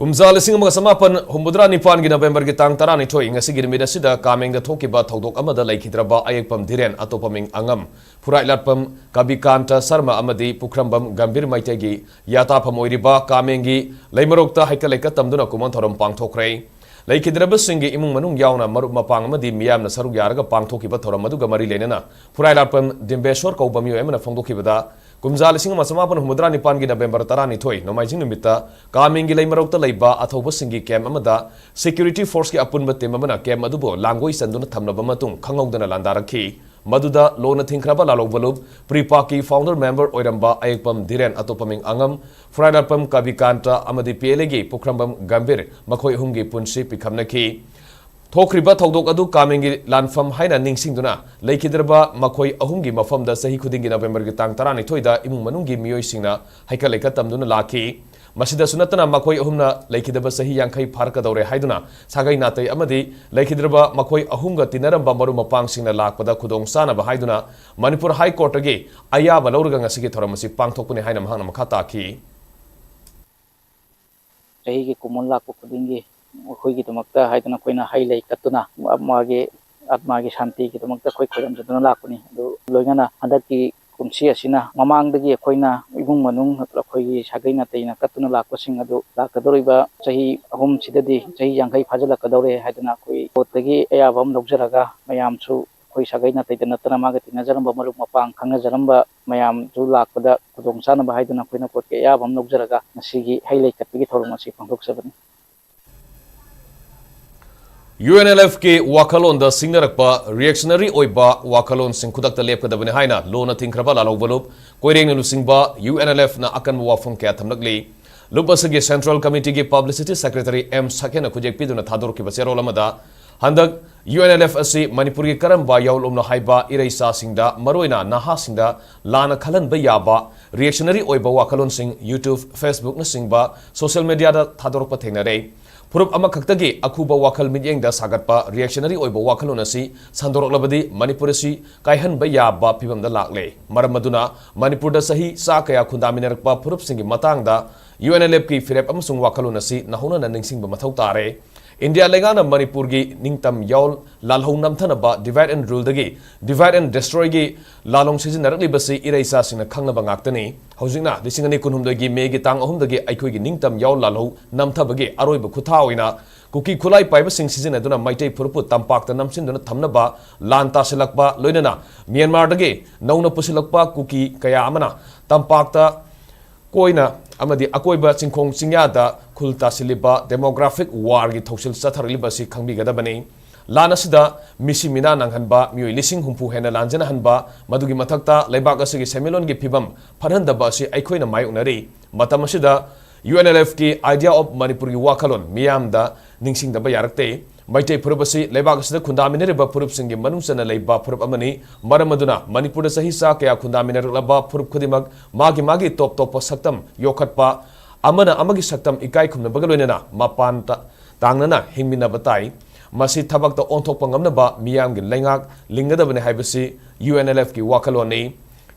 ꯀꯨꯝꯖꯥ ꯂꯤꯁꯤꯡ ꯑꯃꯒ ꯆꯃꯥꯄꯟ ꯍꯨꯝꯐꯨꯇꯔꯥ ꯅꯤꯄꯥꯟꯒꯤ ꯅꯕꯦꯝꯕꯔꯒꯤ ꯇꯥꯡ ꯇꯔꯥꯅꯤꯊꯣꯏ, ꯉꯁꯤꯒꯤ ꯅꯨꯃꯤꯠ ꯑꯁꯤꯗ ꯀꯥꯃꯦꯡꯗ ꯊꯣꯛꯈꯤꯕ ꯊꯧꯗꯣꯛ ꯑꯃꯗ ꯂꯩꯈꯤꯗ꯭ꯔꯕ ꯑꯌꯦꯛꯄꯝ ꯙꯤꯔꯦꯟ, ꯑꯇꯣꯞꯄ ꯃꯤꯡ ꯑꯉꯝ, ꯐꯨꯔꯥꯏꯂꯥꯠꯄꯝ ꯀꯕꯤꯀꯥꯟꯇ ꯁꯔꯃ ꯑꯃꯗꯤ ꯄꯨꯈ꯭ꯔꯝꯕꯝ ꯒꯝꯚꯤꯔ ꯃꯩꯇꯩꯒꯤ ꯌꯥꯇꯥꯐꯝ ꯑꯣꯏꯔꯤꯕ ꯀꯥꯃꯦꯡꯒꯤ ꯂꯩꯃꯔꯣꯛꯇ ꯍꯩꯀꯠ ꯂꯩꯀꯠ ꯇꯝꯗꯨꯅ ꯀꯨꯝꯑꯣꯟ ꯊꯧꯔꯝ ꯄꯥꯡꯊꯣꯛꯈ꯭ꯔꯦ꯫ ꯂꯩꯈꯤꯗ꯭ꯔꯕꯁꯤꯡꯒꯤ ꯏꯃꯨꯡ ꯃꯅꯨꯡ ꯌꯥꯎꯅ ꯃꯔꯨꯞ ꯃꯄꯥꯡ ꯑꯃꯗꯤ ꯃꯤꯌꯥꯝꯅ ꯁꯔꯨꯛ ꯌꯥꯔꯒ ꯄꯥꯡꯊꯣꯛꯈꯤꯕ ꯊꯧꯔꯝ ꯑꯗꯨꯒ ꯃꯔꯤ ꯂꯩꯅꯅ ꯐꯨꯔꯥꯏꯂꯥꯠꯄꯝ ꯗꯤꯝꯕꯦꯁꯣꯔ ꯀꯧꯕ ꯃꯤꯑꯣꯏ ꯑꯃꯅ ꯐꯣꯡꯗꯣꯛꯈꯤꯕꯗ, ꯀꯨꯝꯖꯥ ꯂꯤꯁꯤꯡ ꯑꯃ ꯆꯃꯥꯄꯟ ꯍꯨꯝꯐꯨꯇꯔꯥ ꯅꯤꯄꯥꯟꯒꯤ ꯅꯕꯦꯝꯕꯔ ꯇꯔꯥꯅꯤꯊꯣꯏ, ꯅꯣꯡꯃꯥꯏꯖꯤꯡ ꯅꯨꯃꯤꯠꯇ ꯀꯥꯃꯦꯡꯒꯤ ꯂꯩꯃꯔꯣꯛꯇ ꯂꯩꯕ ꯑꯊꯧꯕꯁꯤꯡꯒꯤ ꯀꯦꯝꯞ ꯑꯃꯗ ꯁꯦꯀ꯭ꯌꯨꯔꯤꯇꯤ ꯐꯣꯔꯁꯀꯤ ꯑꯄꯨꯟꯕ ꯇꯤꯝ ꯑꯃꯅ ꯀꯦꯝꯞ ꯑꯗꯨꯕꯨ ꯂꯥꯡꯒꯣꯏ ꯆꯟꯗꯨꯅ ꯊꯝꯂꯕ ꯃꯇꯨꯡ ꯈꯪꯍꯧꯗꯅ ꯂꯥꯟꯗꯥꯔꯛꯈꯤ꯫ ꯃꯗꯨꯗ ꯂꯣꯟꯅ ꯊꯤꯡꯈ꯭ꯔꯕ ꯂꯥꯂꯣꯡ ꯕꯂꯨꯞ, ꯄ꯭ꯔꯤꯄꯥꯛꯀꯤ ꯐꯥꯎꯟꯗꯔ ꯃꯦꯝꯕꯔ ꯑꯣꯏꯔꯝꯕ ꯑꯌꯦꯛꯄꯝ ꯙꯤꯔꯦꯟ, ꯑꯇꯣꯞꯄ ꯃꯤꯡ ꯑꯉꯝ, ꯐꯨꯔꯥꯏꯂꯥꯠꯄꯝ ꯀꯕꯤꯀꯥꯟꯇ ꯑꯃꯗꯤ ꯄꯤ ꯑꯦꯜ ꯑꯦꯒꯤ ꯄꯨꯈ꯭ꯔꯝꯕꯝ ꯒꯝꯚꯤꯔ ꯃꯈꯣꯏ ꯑꯍꯨꯝꯒꯤ ꯄꯨꯟꯁꯤ ꯄꯤꯈꯝꯅꯈꯤ꯫ ꯊꯣꯛꯈ꯭ꯔꯤꯕ ꯊꯧꯗꯣꯛ ꯑꯗꯨ ꯀꯥꯃꯦꯡꯒꯤ ꯂꯥꯟꯐꯝ ꯍꯥꯏꯅ ꯅꯤꯡꯁꯤꯡꯗꯨꯅ ꯂꯩꯈꯤꯗ꯭ꯔꯕ ꯃꯈꯣꯏ ꯑꯍꯨꯝꯒꯤ ꯃꯐꯝꯗ ꯆꯍꯤ ꯈꯨꯗꯤꯡꯒꯤ ꯅꯕꯦꯝꯕꯔꯒꯤ ꯇꯥꯡ ꯇꯔꯥꯅꯤꯊꯣꯏꯗ ꯏꯃꯨꯡ ꯃꯅꯨꯡꯒꯤ ꯃꯤꯑꯣꯏꯁꯤꯡꯅ ꯍꯩꯀꯠ ꯂꯩꯀꯠ ꯇꯝꯗꯨꯅ ꯂꯥꯛꯈꯤ꯫ ꯃꯁꯤꯗꯁꯨ ꯅꯠꯇꯅ ꯃꯈꯣꯏ ꯑꯍꯨꯝꯅ ꯂꯩꯈꯤꯗꯕ ꯆꯍꯤ ꯌꯥꯡꯈꯩ ꯐꯥꯔꯛꯀꯗꯧꯔꯦ ꯍꯥꯏꯗꯨꯅ ꯁꯥꯒꯩ ꯅꯥꯇꯩ ꯑꯃꯗꯤ ꯂꯩꯈꯤꯗ꯭ꯔꯕ ꯃꯈꯣꯏ ꯑꯍꯨꯝꯒ ꯇꯤꯟꯅꯔꯝꯕ ꯃꯔꯨꯞ ꯃꯄꯥꯡꯁꯤꯡꯅ ꯂꯥꯛꯄꯗ ꯈꯨꯗꯣꯡ ꯆꯥꯅꯕ ꯍꯥꯏꯗꯨꯅ ꯃꯅꯤꯄꯨꯔ ꯍꯥꯏ ꯀꯣꯔꯠꯇꯒꯤ ꯑꯌꯥꯕ ꯂꯧꯔꯒ ꯉꯁꯤꯒꯤ ꯊꯧꯔꯝ ꯑꯁꯤ ꯄꯥꯡꯊꯣꯛꯄꯅꯤ ꯍꯥꯏꯅ ꯃꯍꯥꯛꯅ ꯃꯈꯥ ꯇꯥꯈꯤ꯫ ꯆꯍꯤꯒꯤ ꯀꯨꯝꯑꯣꯟ ꯂꯥꯛꯄ ꯈꯨꯗꯤꯡꯒꯤ ꯃꯈꯣꯏꯒꯤꯗꯃꯛꯇ ꯍꯥꯏꯗꯨꯅ ꯑꯩꯈꯣꯏꯅ ꯍꯩ ꯂꯩ ꯀꯠꯇꯨꯅ ꯃꯥꯒꯤ ꯑꯥꯠꯃꯥꯒꯤ ꯁꯥꯟꯇꯤꯒꯤꯗꯃꯛꯇ ꯑꯩꯈꯣꯏ ꯈꯣꯏꯔꯝꯖꯗꯨꯅ ꯂꯥꯛꯄꯅꯤ꯫ ꯑꯗꯨ ꯂꯣꯏꯅꯅ ꯍꯟꯗꯛꯀꯤ ꯀꯨꯝꯁꯤ ꯑꯁꯤꯅ ꯃꯃꯥꯡꯗꯒꯤ ꯑꯩꯈꯣꯏꯅ ꯏꯃꯨꯡ ꯃꯅꯨꯡ ꯑꯩꯈꯣꯏꯒꯤ ꯁꯥꯒꯩ ꯅꯥꯇꯩꯅ ꯀꯠꯇꯨꯅ ꯂꯥꯛꯄꯁꯤꯡ ꯑꯗꯨ ꯂꯥꯛꯀꯗꯧꯔꯤꯕ ꯆꯍꯤ ꯑꯍꯨꯝꯁꯤꯗꯗꯤ ꯆꯍꯤ ꯌꯥꯡꯈꯩ ꯐꯥꯖꯤꯜꯂꯛꯀꯗꯧꯔꯦ ꯍꯥꯏꯗꯅ ꯑꯩꯈꯣꯏ ꯀꯣꯔꯠꯇꯒꯤ ꯑꯌꯥꯕ ꯑꯃ ꯂꯧꯖꯔꯒ ꯃꯌꯥꯝꯁꯨ ꯑꯩꯈꯣꯏ ꯁꯥꯒꯩ ꯅꯥꯇꯩꯗ ꯅꯠꯇꯅ ꯃꯥꯒ ꯇꯤꯟꯅꯖꯔꯝꯕ ꯃꯔꯨꯞ ꯃꯄꯥꯡ ꯈꯪꯅꯖꯔꯝꯕ ꯃꯌꯥꯝꯁꯨ ꯂꯥꯛꯄꯗ ꯈꯨꯗꯣꯡ ꯆꯥꯅꯕ ꯍꯥꯏꯗꯨꯅ ꯑꯩꯈꯣꯏꯅ ꯀꯣꯔꯠꯀꯤ ꯑꯌꯥꯕ ꯑꯃ ꯂꯧꯖꯔꯒ ꯉꯁꯤꯒꯤ ꯍꯩ ꯂꯩ ꯀꯠꯄꯒꯤ ꯊꯧꯔꯝ ꯑꯁꯤ ꯄꯥꯡꯊꯣꯛꯆꯕꯅꯤ꯫ UNLFꯀꯤ ꯋꯥꯈꯜꯂꯣꯟꯗ ꯁꯤꯡꯅꯔꯛꯄ reactionary ꯑꯣꯏꯕ ꯋꯥꯈꯜꯂꯣꯟꯁꯤꯡ ꯈꯨꯗꯛꯇ ꯂꯦꯞꯀꯗꯕꯅꯤ ꯍꯥꯏꯅ ꯂꯨꯅ ꯊꯤꯡꯈ꯭ꯔꯕ ꯂꯥꯜꯍꯧꯕ ꯂꯨꯞ ꯀꯣꯏꯔꯦꯡꯅ ꯂꯨꯆꯤꯡꯕ UNLFꯅ ꯑꯀꯟꯕ ꯋꯥꯐꯝ ꯀꯌꯥ ꯊꯝꯂꯛꯂꯤ꯫ ꯂꯨꯞ ꯑꯁꯤꯒꯤ Central Committeeꯒꯤ Publicity Secretary M ꯁꯛꯍꯦꯟꯅ ꯈꯨꯠꯌꯦꯛ ꯄꯤꯗꯨꯅ ꯊꯥꯗꯣꯔꯛꯈꯤꯕ ꯆꯦꯔꯣꯜ ꯑꯃꯗ, ꯍꯟꯗꯛ UNLF ꯑꯁꯤ ꯃꯅꯤꯄꯨꯔꯒꯤ ꯀꯔꯝꯕ ꯌꯥꯑꯣꯟꯂꯣꯝꯅꯣ ꯍꯥꯏꯕ ꯏꯔꯩꯆꯥꯁꯤꯡꯗ, ꯃꯔꯨꯑꯣꯏꯅ ꯅꯍꯥꯁꯤꯡꯗ ꯂꯥꯟꯅ ꯈꯜꯍꯟꯕ ꯌꯥꯕ reactionary ꯑꯣꯏꯕ ꯋꯥꯈꯜꯂꯣꯟꯁꯤꯡ YouTube, Facebookꯅꯆꯤꯡꯕ social mediaꯗ ꯊꯥꯗꯣꯔꯛꯄ ꯊꯦꯡꯅꯔꯦ꯫ ꯐꯨꯔꯨꯞ ꯑꯃꯈꯛꯇꯒꯤ ꯑꯈꯨꯕ ꯋꯥꯈꯜ ꯃꯤꯠꯌꯦꯡꯗ ꯁꯥꯒꯠꯄ reactionary ꯑꯣꯏꯕ ꯋꯥꯈꯜꯂꯣꯟ ꯑꯁꯤ ꯁꯟꯗꯣꯔꯛꯂꯕꯗꯤ ꯃꯅꯤꯄꯨꯔ ꯑꯁꯤ ꯀꯥꯏꯍꯟꯕ ꯌꯥꯕ ꯐꯤꯚꯝꯗ ꯂꯥꯛꯂꯦ꯫ ꯃꯔꯝ ꯑꯗꯨꯅ ꯃꯅꯤꯄꯨꯔꯗ ꯆꯍꯤ ꯆꯥ ꯀꯌꯥ ꯈꯨꯟꯗꯥꯃꯤꯟꯅꯔꯛꯄ ꯐꯨꯔꯨꯞꯁꯤꯡꯒꯤ ꯃꯇꯥꯡꯗ UNLFꯀꯤ ꯐꯤꯔꯦꯞ ꯑꯃꯁꯨꯡ ꯋꯥꯈꯜꯂꯣꯟ ꯑꯁꯤ ꯅꯧꯍꯧꯅꯅ ꯅꯤꯡꯁꯤꯡꯕ ꯃꯊꯧ ꯇꯥꯔꯦ꯫ ꯏꯟꯗꯤꯌꯥ ꯂꯩꯉꯥꯛꯅ ꯃꯅꯤꯄꯨꯔꯒꯤ ꯅꯤꯡꯇꯝ ꯌꯥꯑꯣꯜ ꯂꯥꯜꯍꯧ ꯅꯝꯊꯅꯕ divide and ruleꯗꯒꯤ divide and destroyꯒꯤ ꯂꯥꯂꯣꯡ ꯁꯤꯖꯤꯟꯅꯔꯛꯂꯤꯕꯁꯤ ꯏꯔꯩꯆꯥꯁꯤꯡꯅ ꯈꯪꯅꯕ ꯉꯥꯛꯇꯅꯤ꯫ ꯍꯧꯖꯤꯛꯅ ꯂꯤꯁꯤꯡ ꯑꯅꯤ ꯀꯨꯟꯍꯨꯝꯗꯣꯏꯒꯤ ꯃꯦꯒꯤ ꯇꯥꯡ ꯑꯍꯨꯝꯗꯒꯤ ꯑꯩꯈꯣꯏꯒꯤ ꯅꯤꯡꯇꯝ ꯌꯥꯑꯣꯜ ꯂꯥꯜꯍꯧ ꯅꯝꯊꯕꯒꯤ ꯑꯔꯣꯏꯕ ꯈꯨꯊꯥ ꯑꯣꯏꯅ ꯀꯨꯀꯤ ꯈꯨꯠꯂꯥꯏ ꯄꯥꯏꯕꯁꯤꯡ ꯁꯤꯖꯤꯟꯅꯗꯨꯅ ꯃꯩꯇꯩ ꯐꯨꯔꯨꯞꯄꯨ ꯇꯝꯄꯥꯛꯇ ꯅꯝꯁꯤꯟꯗꯨꯅ ꯊꯝꯅꯕ ꯂꯥꯟ ꯇꯥꯁꯤꯜꯂꯛꯄ, ꯂꯣꯏꯅꯅ ꯃ꯭ꯌꯥꯟꯃꯥꯔꯗꯒꯤ ꯅꯧꯅ ꯄꯨꯁꯤꯜꯂꯛꯄ ꯀꯨꯀꯤ ꯀꯌꯥ ꯑꯃꯅ ꯇꯝꯄꯥꯛꯇ ꯀꯣꯏꯅ ꯑꯃꯗꯤ ꯑꯀꯣꯏꯕ ꯆꯤꯡꯈꯣꯡ ꯆꯤꯡꯌꯥꯗ ꯈꯨꯜ ꯇꯥꯁꯤꯜꯂꯤꯕ demographic warꯒꯤ ꯊꯧꯁꯤꯜ ꯆꯠꯊꯔꯛꯂꯤꯕ ꯑꯁꯤ ꯈꯪꯕꯤꯒꯗꯕꯅꯤ꯫ ꯂꯥꯟ ꯑꯁꯤꯗ ꯃꯤꯁꯤ ꯃꯤꯅꯥ ꯅꯪꯍꯟꯕ, ꯃꯤꯑꯣꯏ ꯂꯤꯁꯤꯡ ꯍꯨꯝꯐꯨ ꯍꯦꯟꯅ ꯂꯥꯟꯖꯅꯍꯟꯕ, ꯃꯗꯨꯒꯤ ꯃꯊꯛꯇ ꯂꯩꯕꯥꯛ ꯑꯁꯤꯒꯤ ꯁꯦꯟꯃꯤꯠꯂꯣꯟꯒꯤ ꯐꯤꯕꯝ ꯐꯠꯍꯟꯗꯕ ꯑꯁꯤ ꯑꯩꯈꯣꯏꯅ ꯃꯥꯌꯣꯛꯅꯔꯤ꯫ ꯃꯇꯝ ꯑꯁꯤꯗ UNLFꯀꯤ Idea of Manipurꯒꯤ ꯋꯥꯈꯜꯂꯣꯟ ꯃꯤꯌꯥꯝꯗ ꯅꯤꯡꯁꯤꯡꯗꯕ ꯌꯥꯔꯛꯇꯦ꯫ ꯃꯩꯇꯩ ꯐꯨꯔꯨꯞ ꯑꯁꯤ ꯂꯩꯕꯥꯛ ꯑꯁꯤꯗ ꯈꯨꯟꯗꯥꯃꯤꯟꯅꯔꯤꯕ ꯐꯨꯔꯨꯞꯁꯤꯡꯒꯤ ꯃꯅꯨꯡ ꯆꯟꯅ ꯂꯩꯕ ꯐꯨꯔꯨꯞ ꯑꯃꯅꯤ꯫ ꯃꯔꯝ ꯑꯗꯨꯅ ꯃꯅꯤꯄꯨꯔꯗ ꯆꯍꯤ ꯆꯥ ꯀꯌꯥ ꯈꯨꯟꯗꯥꯃꯤꯟꯅꯔꯛꯂꯕ ꯐꯨꯔꯨꯞ ꯈꯨꯗꯤꯡꯃꯛ ꯃꯥꯒꯤ ꯃꯥꯒꯤ ꯇꯣꯞ ꯇꯣꯞꯄ ꯁꯛꯇꯝ ꯌꯣꯛꯈꯠꯄ, ꯑꯃꯅ ꯑꯃꯒꯤ ꯁꯛꯇꯝ ꯏꯀꯥꯏ ꯈꯨꯝꯅꯕꯒ ꯂꯣꯏꯅꯅ ꯃꯄꯥꯟ ꯇ-, ꯇꯥꯡꯅꯅ ꯍꯤꯡꯃꯤꯟꯅꯕ ꯇꯥꯏ꯫ ꯃꯁꯤ ꯊꯕꯛꯇ ꯑꯣꯟꯊꯣꯛꯄ ꯉꯝꯅꯕ ꯃꯤꯌꯥꯝꯒꯤ ꯂꯩꯉꯥꯛ ꯂꯤꯡꯒꯗꯕꯅꯤ ꯍꯥꯏꯕꯁꯤ UNLFꯀꯤ ꯋꯥꯈꯜꯂꯣꯟꯅꯤ꯫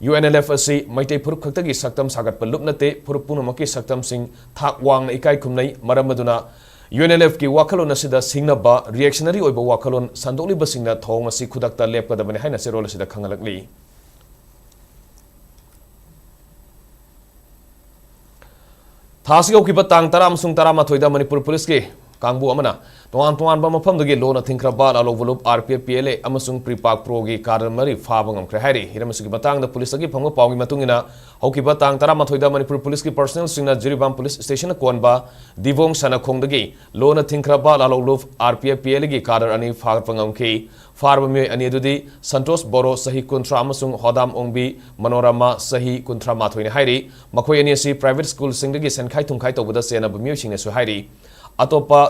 UNLF ꯑꯁꯤ ꯃꯩꯇꯩ ꯐꯨꯔꯨꯞ ꯈꯛꯇꯒꯤ ꯁꯛꯇꯝ ꯁꯥꯒꯠꯄ ꯂꯨꯞ ꯅꯠꯇꯦ, ꯐꯨꯔꯨꯞ ꯄꯨꯝꯅꯃꯛꯀꯤ ꯁꯛꯇꯝꯁꯤꯡ ꯊꯥꯛ ꯋꯥꯡꯅ ꯏꯀꯥꯏ ꯈꯨꯝꯅꯩ꯫ ꯃꯔꯝ ꯑꯗꯨꯅ UNLFꯀꯤ ꯋꯥꯈꯜꯂꯣꯟ ꯑꯁꯤꯗ ꯁꯤꯡꯅꯕ reactionary ꯑꯣꯏꯕ ꯋꯥꯈꯜꯂꯣꯟ ꯁꯟꯗꯣꯛꯂꯤꯕꯁꯤꯡꯅ ꯊꯧꯑꯣꯡ ꯑꯁꯤ ꯈꯨꯗꯛꯇ ꯂꯦꯞꯀꯗꯕꯅꯤ ꯍꯥꯏꯅ ꯆꯦꯔꯣꯜ ꯑꯁꯤꯗ ꯈꯪꯍꯜꯂꯛꯂꯤ꯫ ꯊꯥ ꯑꯁꯤꯒꯤ ꯍꯧꯈꯤꯕ ꯇꯥꯡ ꯇꯔꯥ ꯑꯃꯁꯨꯡ ꯇꯔꯥꯃꯥꯊꯣꯏꯗ ꯃꯅꯤꯄꯨꯔ ꯄꯨꯂꯤꯁꯀꯤ ꯀꯥꯡꯕꯨ ꯑꯃꯅ ꯇꯣꯉꯥꯟ ꯇꯣꯉꯥꯟꯕ ꯃꯐꯝꯗꯒꯤ ꯂꯣꯟꯅ ꯊꯤꯡꯈ꯭ꯔꯕ ꯂꯥꯜꯍꯧꯕ ꯂꯨꯞ RPF PLA ꯑꯃꯁꯨꯡ PREPAK Pro ꯒꯤ cadre ꯃꯔꯤ ꯐꯥꯕ ꯉꯝꯈ꯭ꯔꯦ ꯍꯥꯏꯔꯤ꯫ ꯍꯤꯔꯝ ꯑꯁꯤꯒꯤ ꯃꯇꯥꯡꯗ ꯄꯨꯂꯤꯁꯇꯒꯤ ꯐꯪꯕ ꯄꯥꯎꯒꯤ ꯃꯇꯨꯡ ꯏꯟꯅ, ꯍꯧꯈꯤꯕ ꯇꯥꯡ ꯇꯔꯥꯃꯥꯊꯣꯏꯗ ꯃꯅꯤꯄꯨꯔ ꯄꯨꯂꯤꯁꯀꯤ personnel ꯁꯤꯡꯅ ꯖꯤꯔꯤꯕꯥꯝ ꯄꯨꯂꯤꯁ ꯁ꯭ꯇꯦꯁꯟꯅ ꯀꯣꯟꯕ ꯗꯤꯕꯣꯡ ꯁꯅꯥꯈꯣꯡꯗꯒꯤ ꯂꯣꯟꯅ ꯊꯤꯡꯈ꯭ꯔꯕ ꯂꯥꯜꯍꯧ ꯂꯨꯞ RPF PLA ꯒꯤ cadre ꯑꯅꯤ ꯐꯥꯒꯠꯄ ꯉꯝꯈꯤ꯫ ꯐꯥꯔꯕ ꯃꯤꯑꯣꯏ ꯑꯅꯤ ꯑꯗꯨꯗꯤ ꯁꯟꯇꯣꯁ ꯕꯣꯔꯣ, ꯆꯍꯤ ꯀꯨꯟꯊ꯭ꯔꯥ, ꯑꯃꯁꯨꯡ ꯍꯣꯗꯥꯝ ꯑꯣꯡꯕꯤ ꯃꯅꯣꯔꯃꯥ, ꯆꯍꯤ ꯀꯨꯟꯊ꯭ꯔꯥ ꯃꯥꯊꯣꯏꯅꯤ ꯍꯥꯏꯔꯤ꯫ ꯃꯈꯣꯏ ꯑꯅꯤ ꯑꯁꯤ private ꯁ꯭ꯀꯨꯜꯁꯤꯡꯗꯒꯤ ꯁꯦꯟꯈꯥꯏ ꯊꯨꯝꯈꯥꯏ ꯇꯧꯕꯗ ꯆꯦꯟꯅꯕ ꯃꯤꯑꯣꯏꯁꯤꯡꯅꯁꯨ ꯍꯥꯏꯔꯤ꯫ ꯑꯇꯣꯞꯄ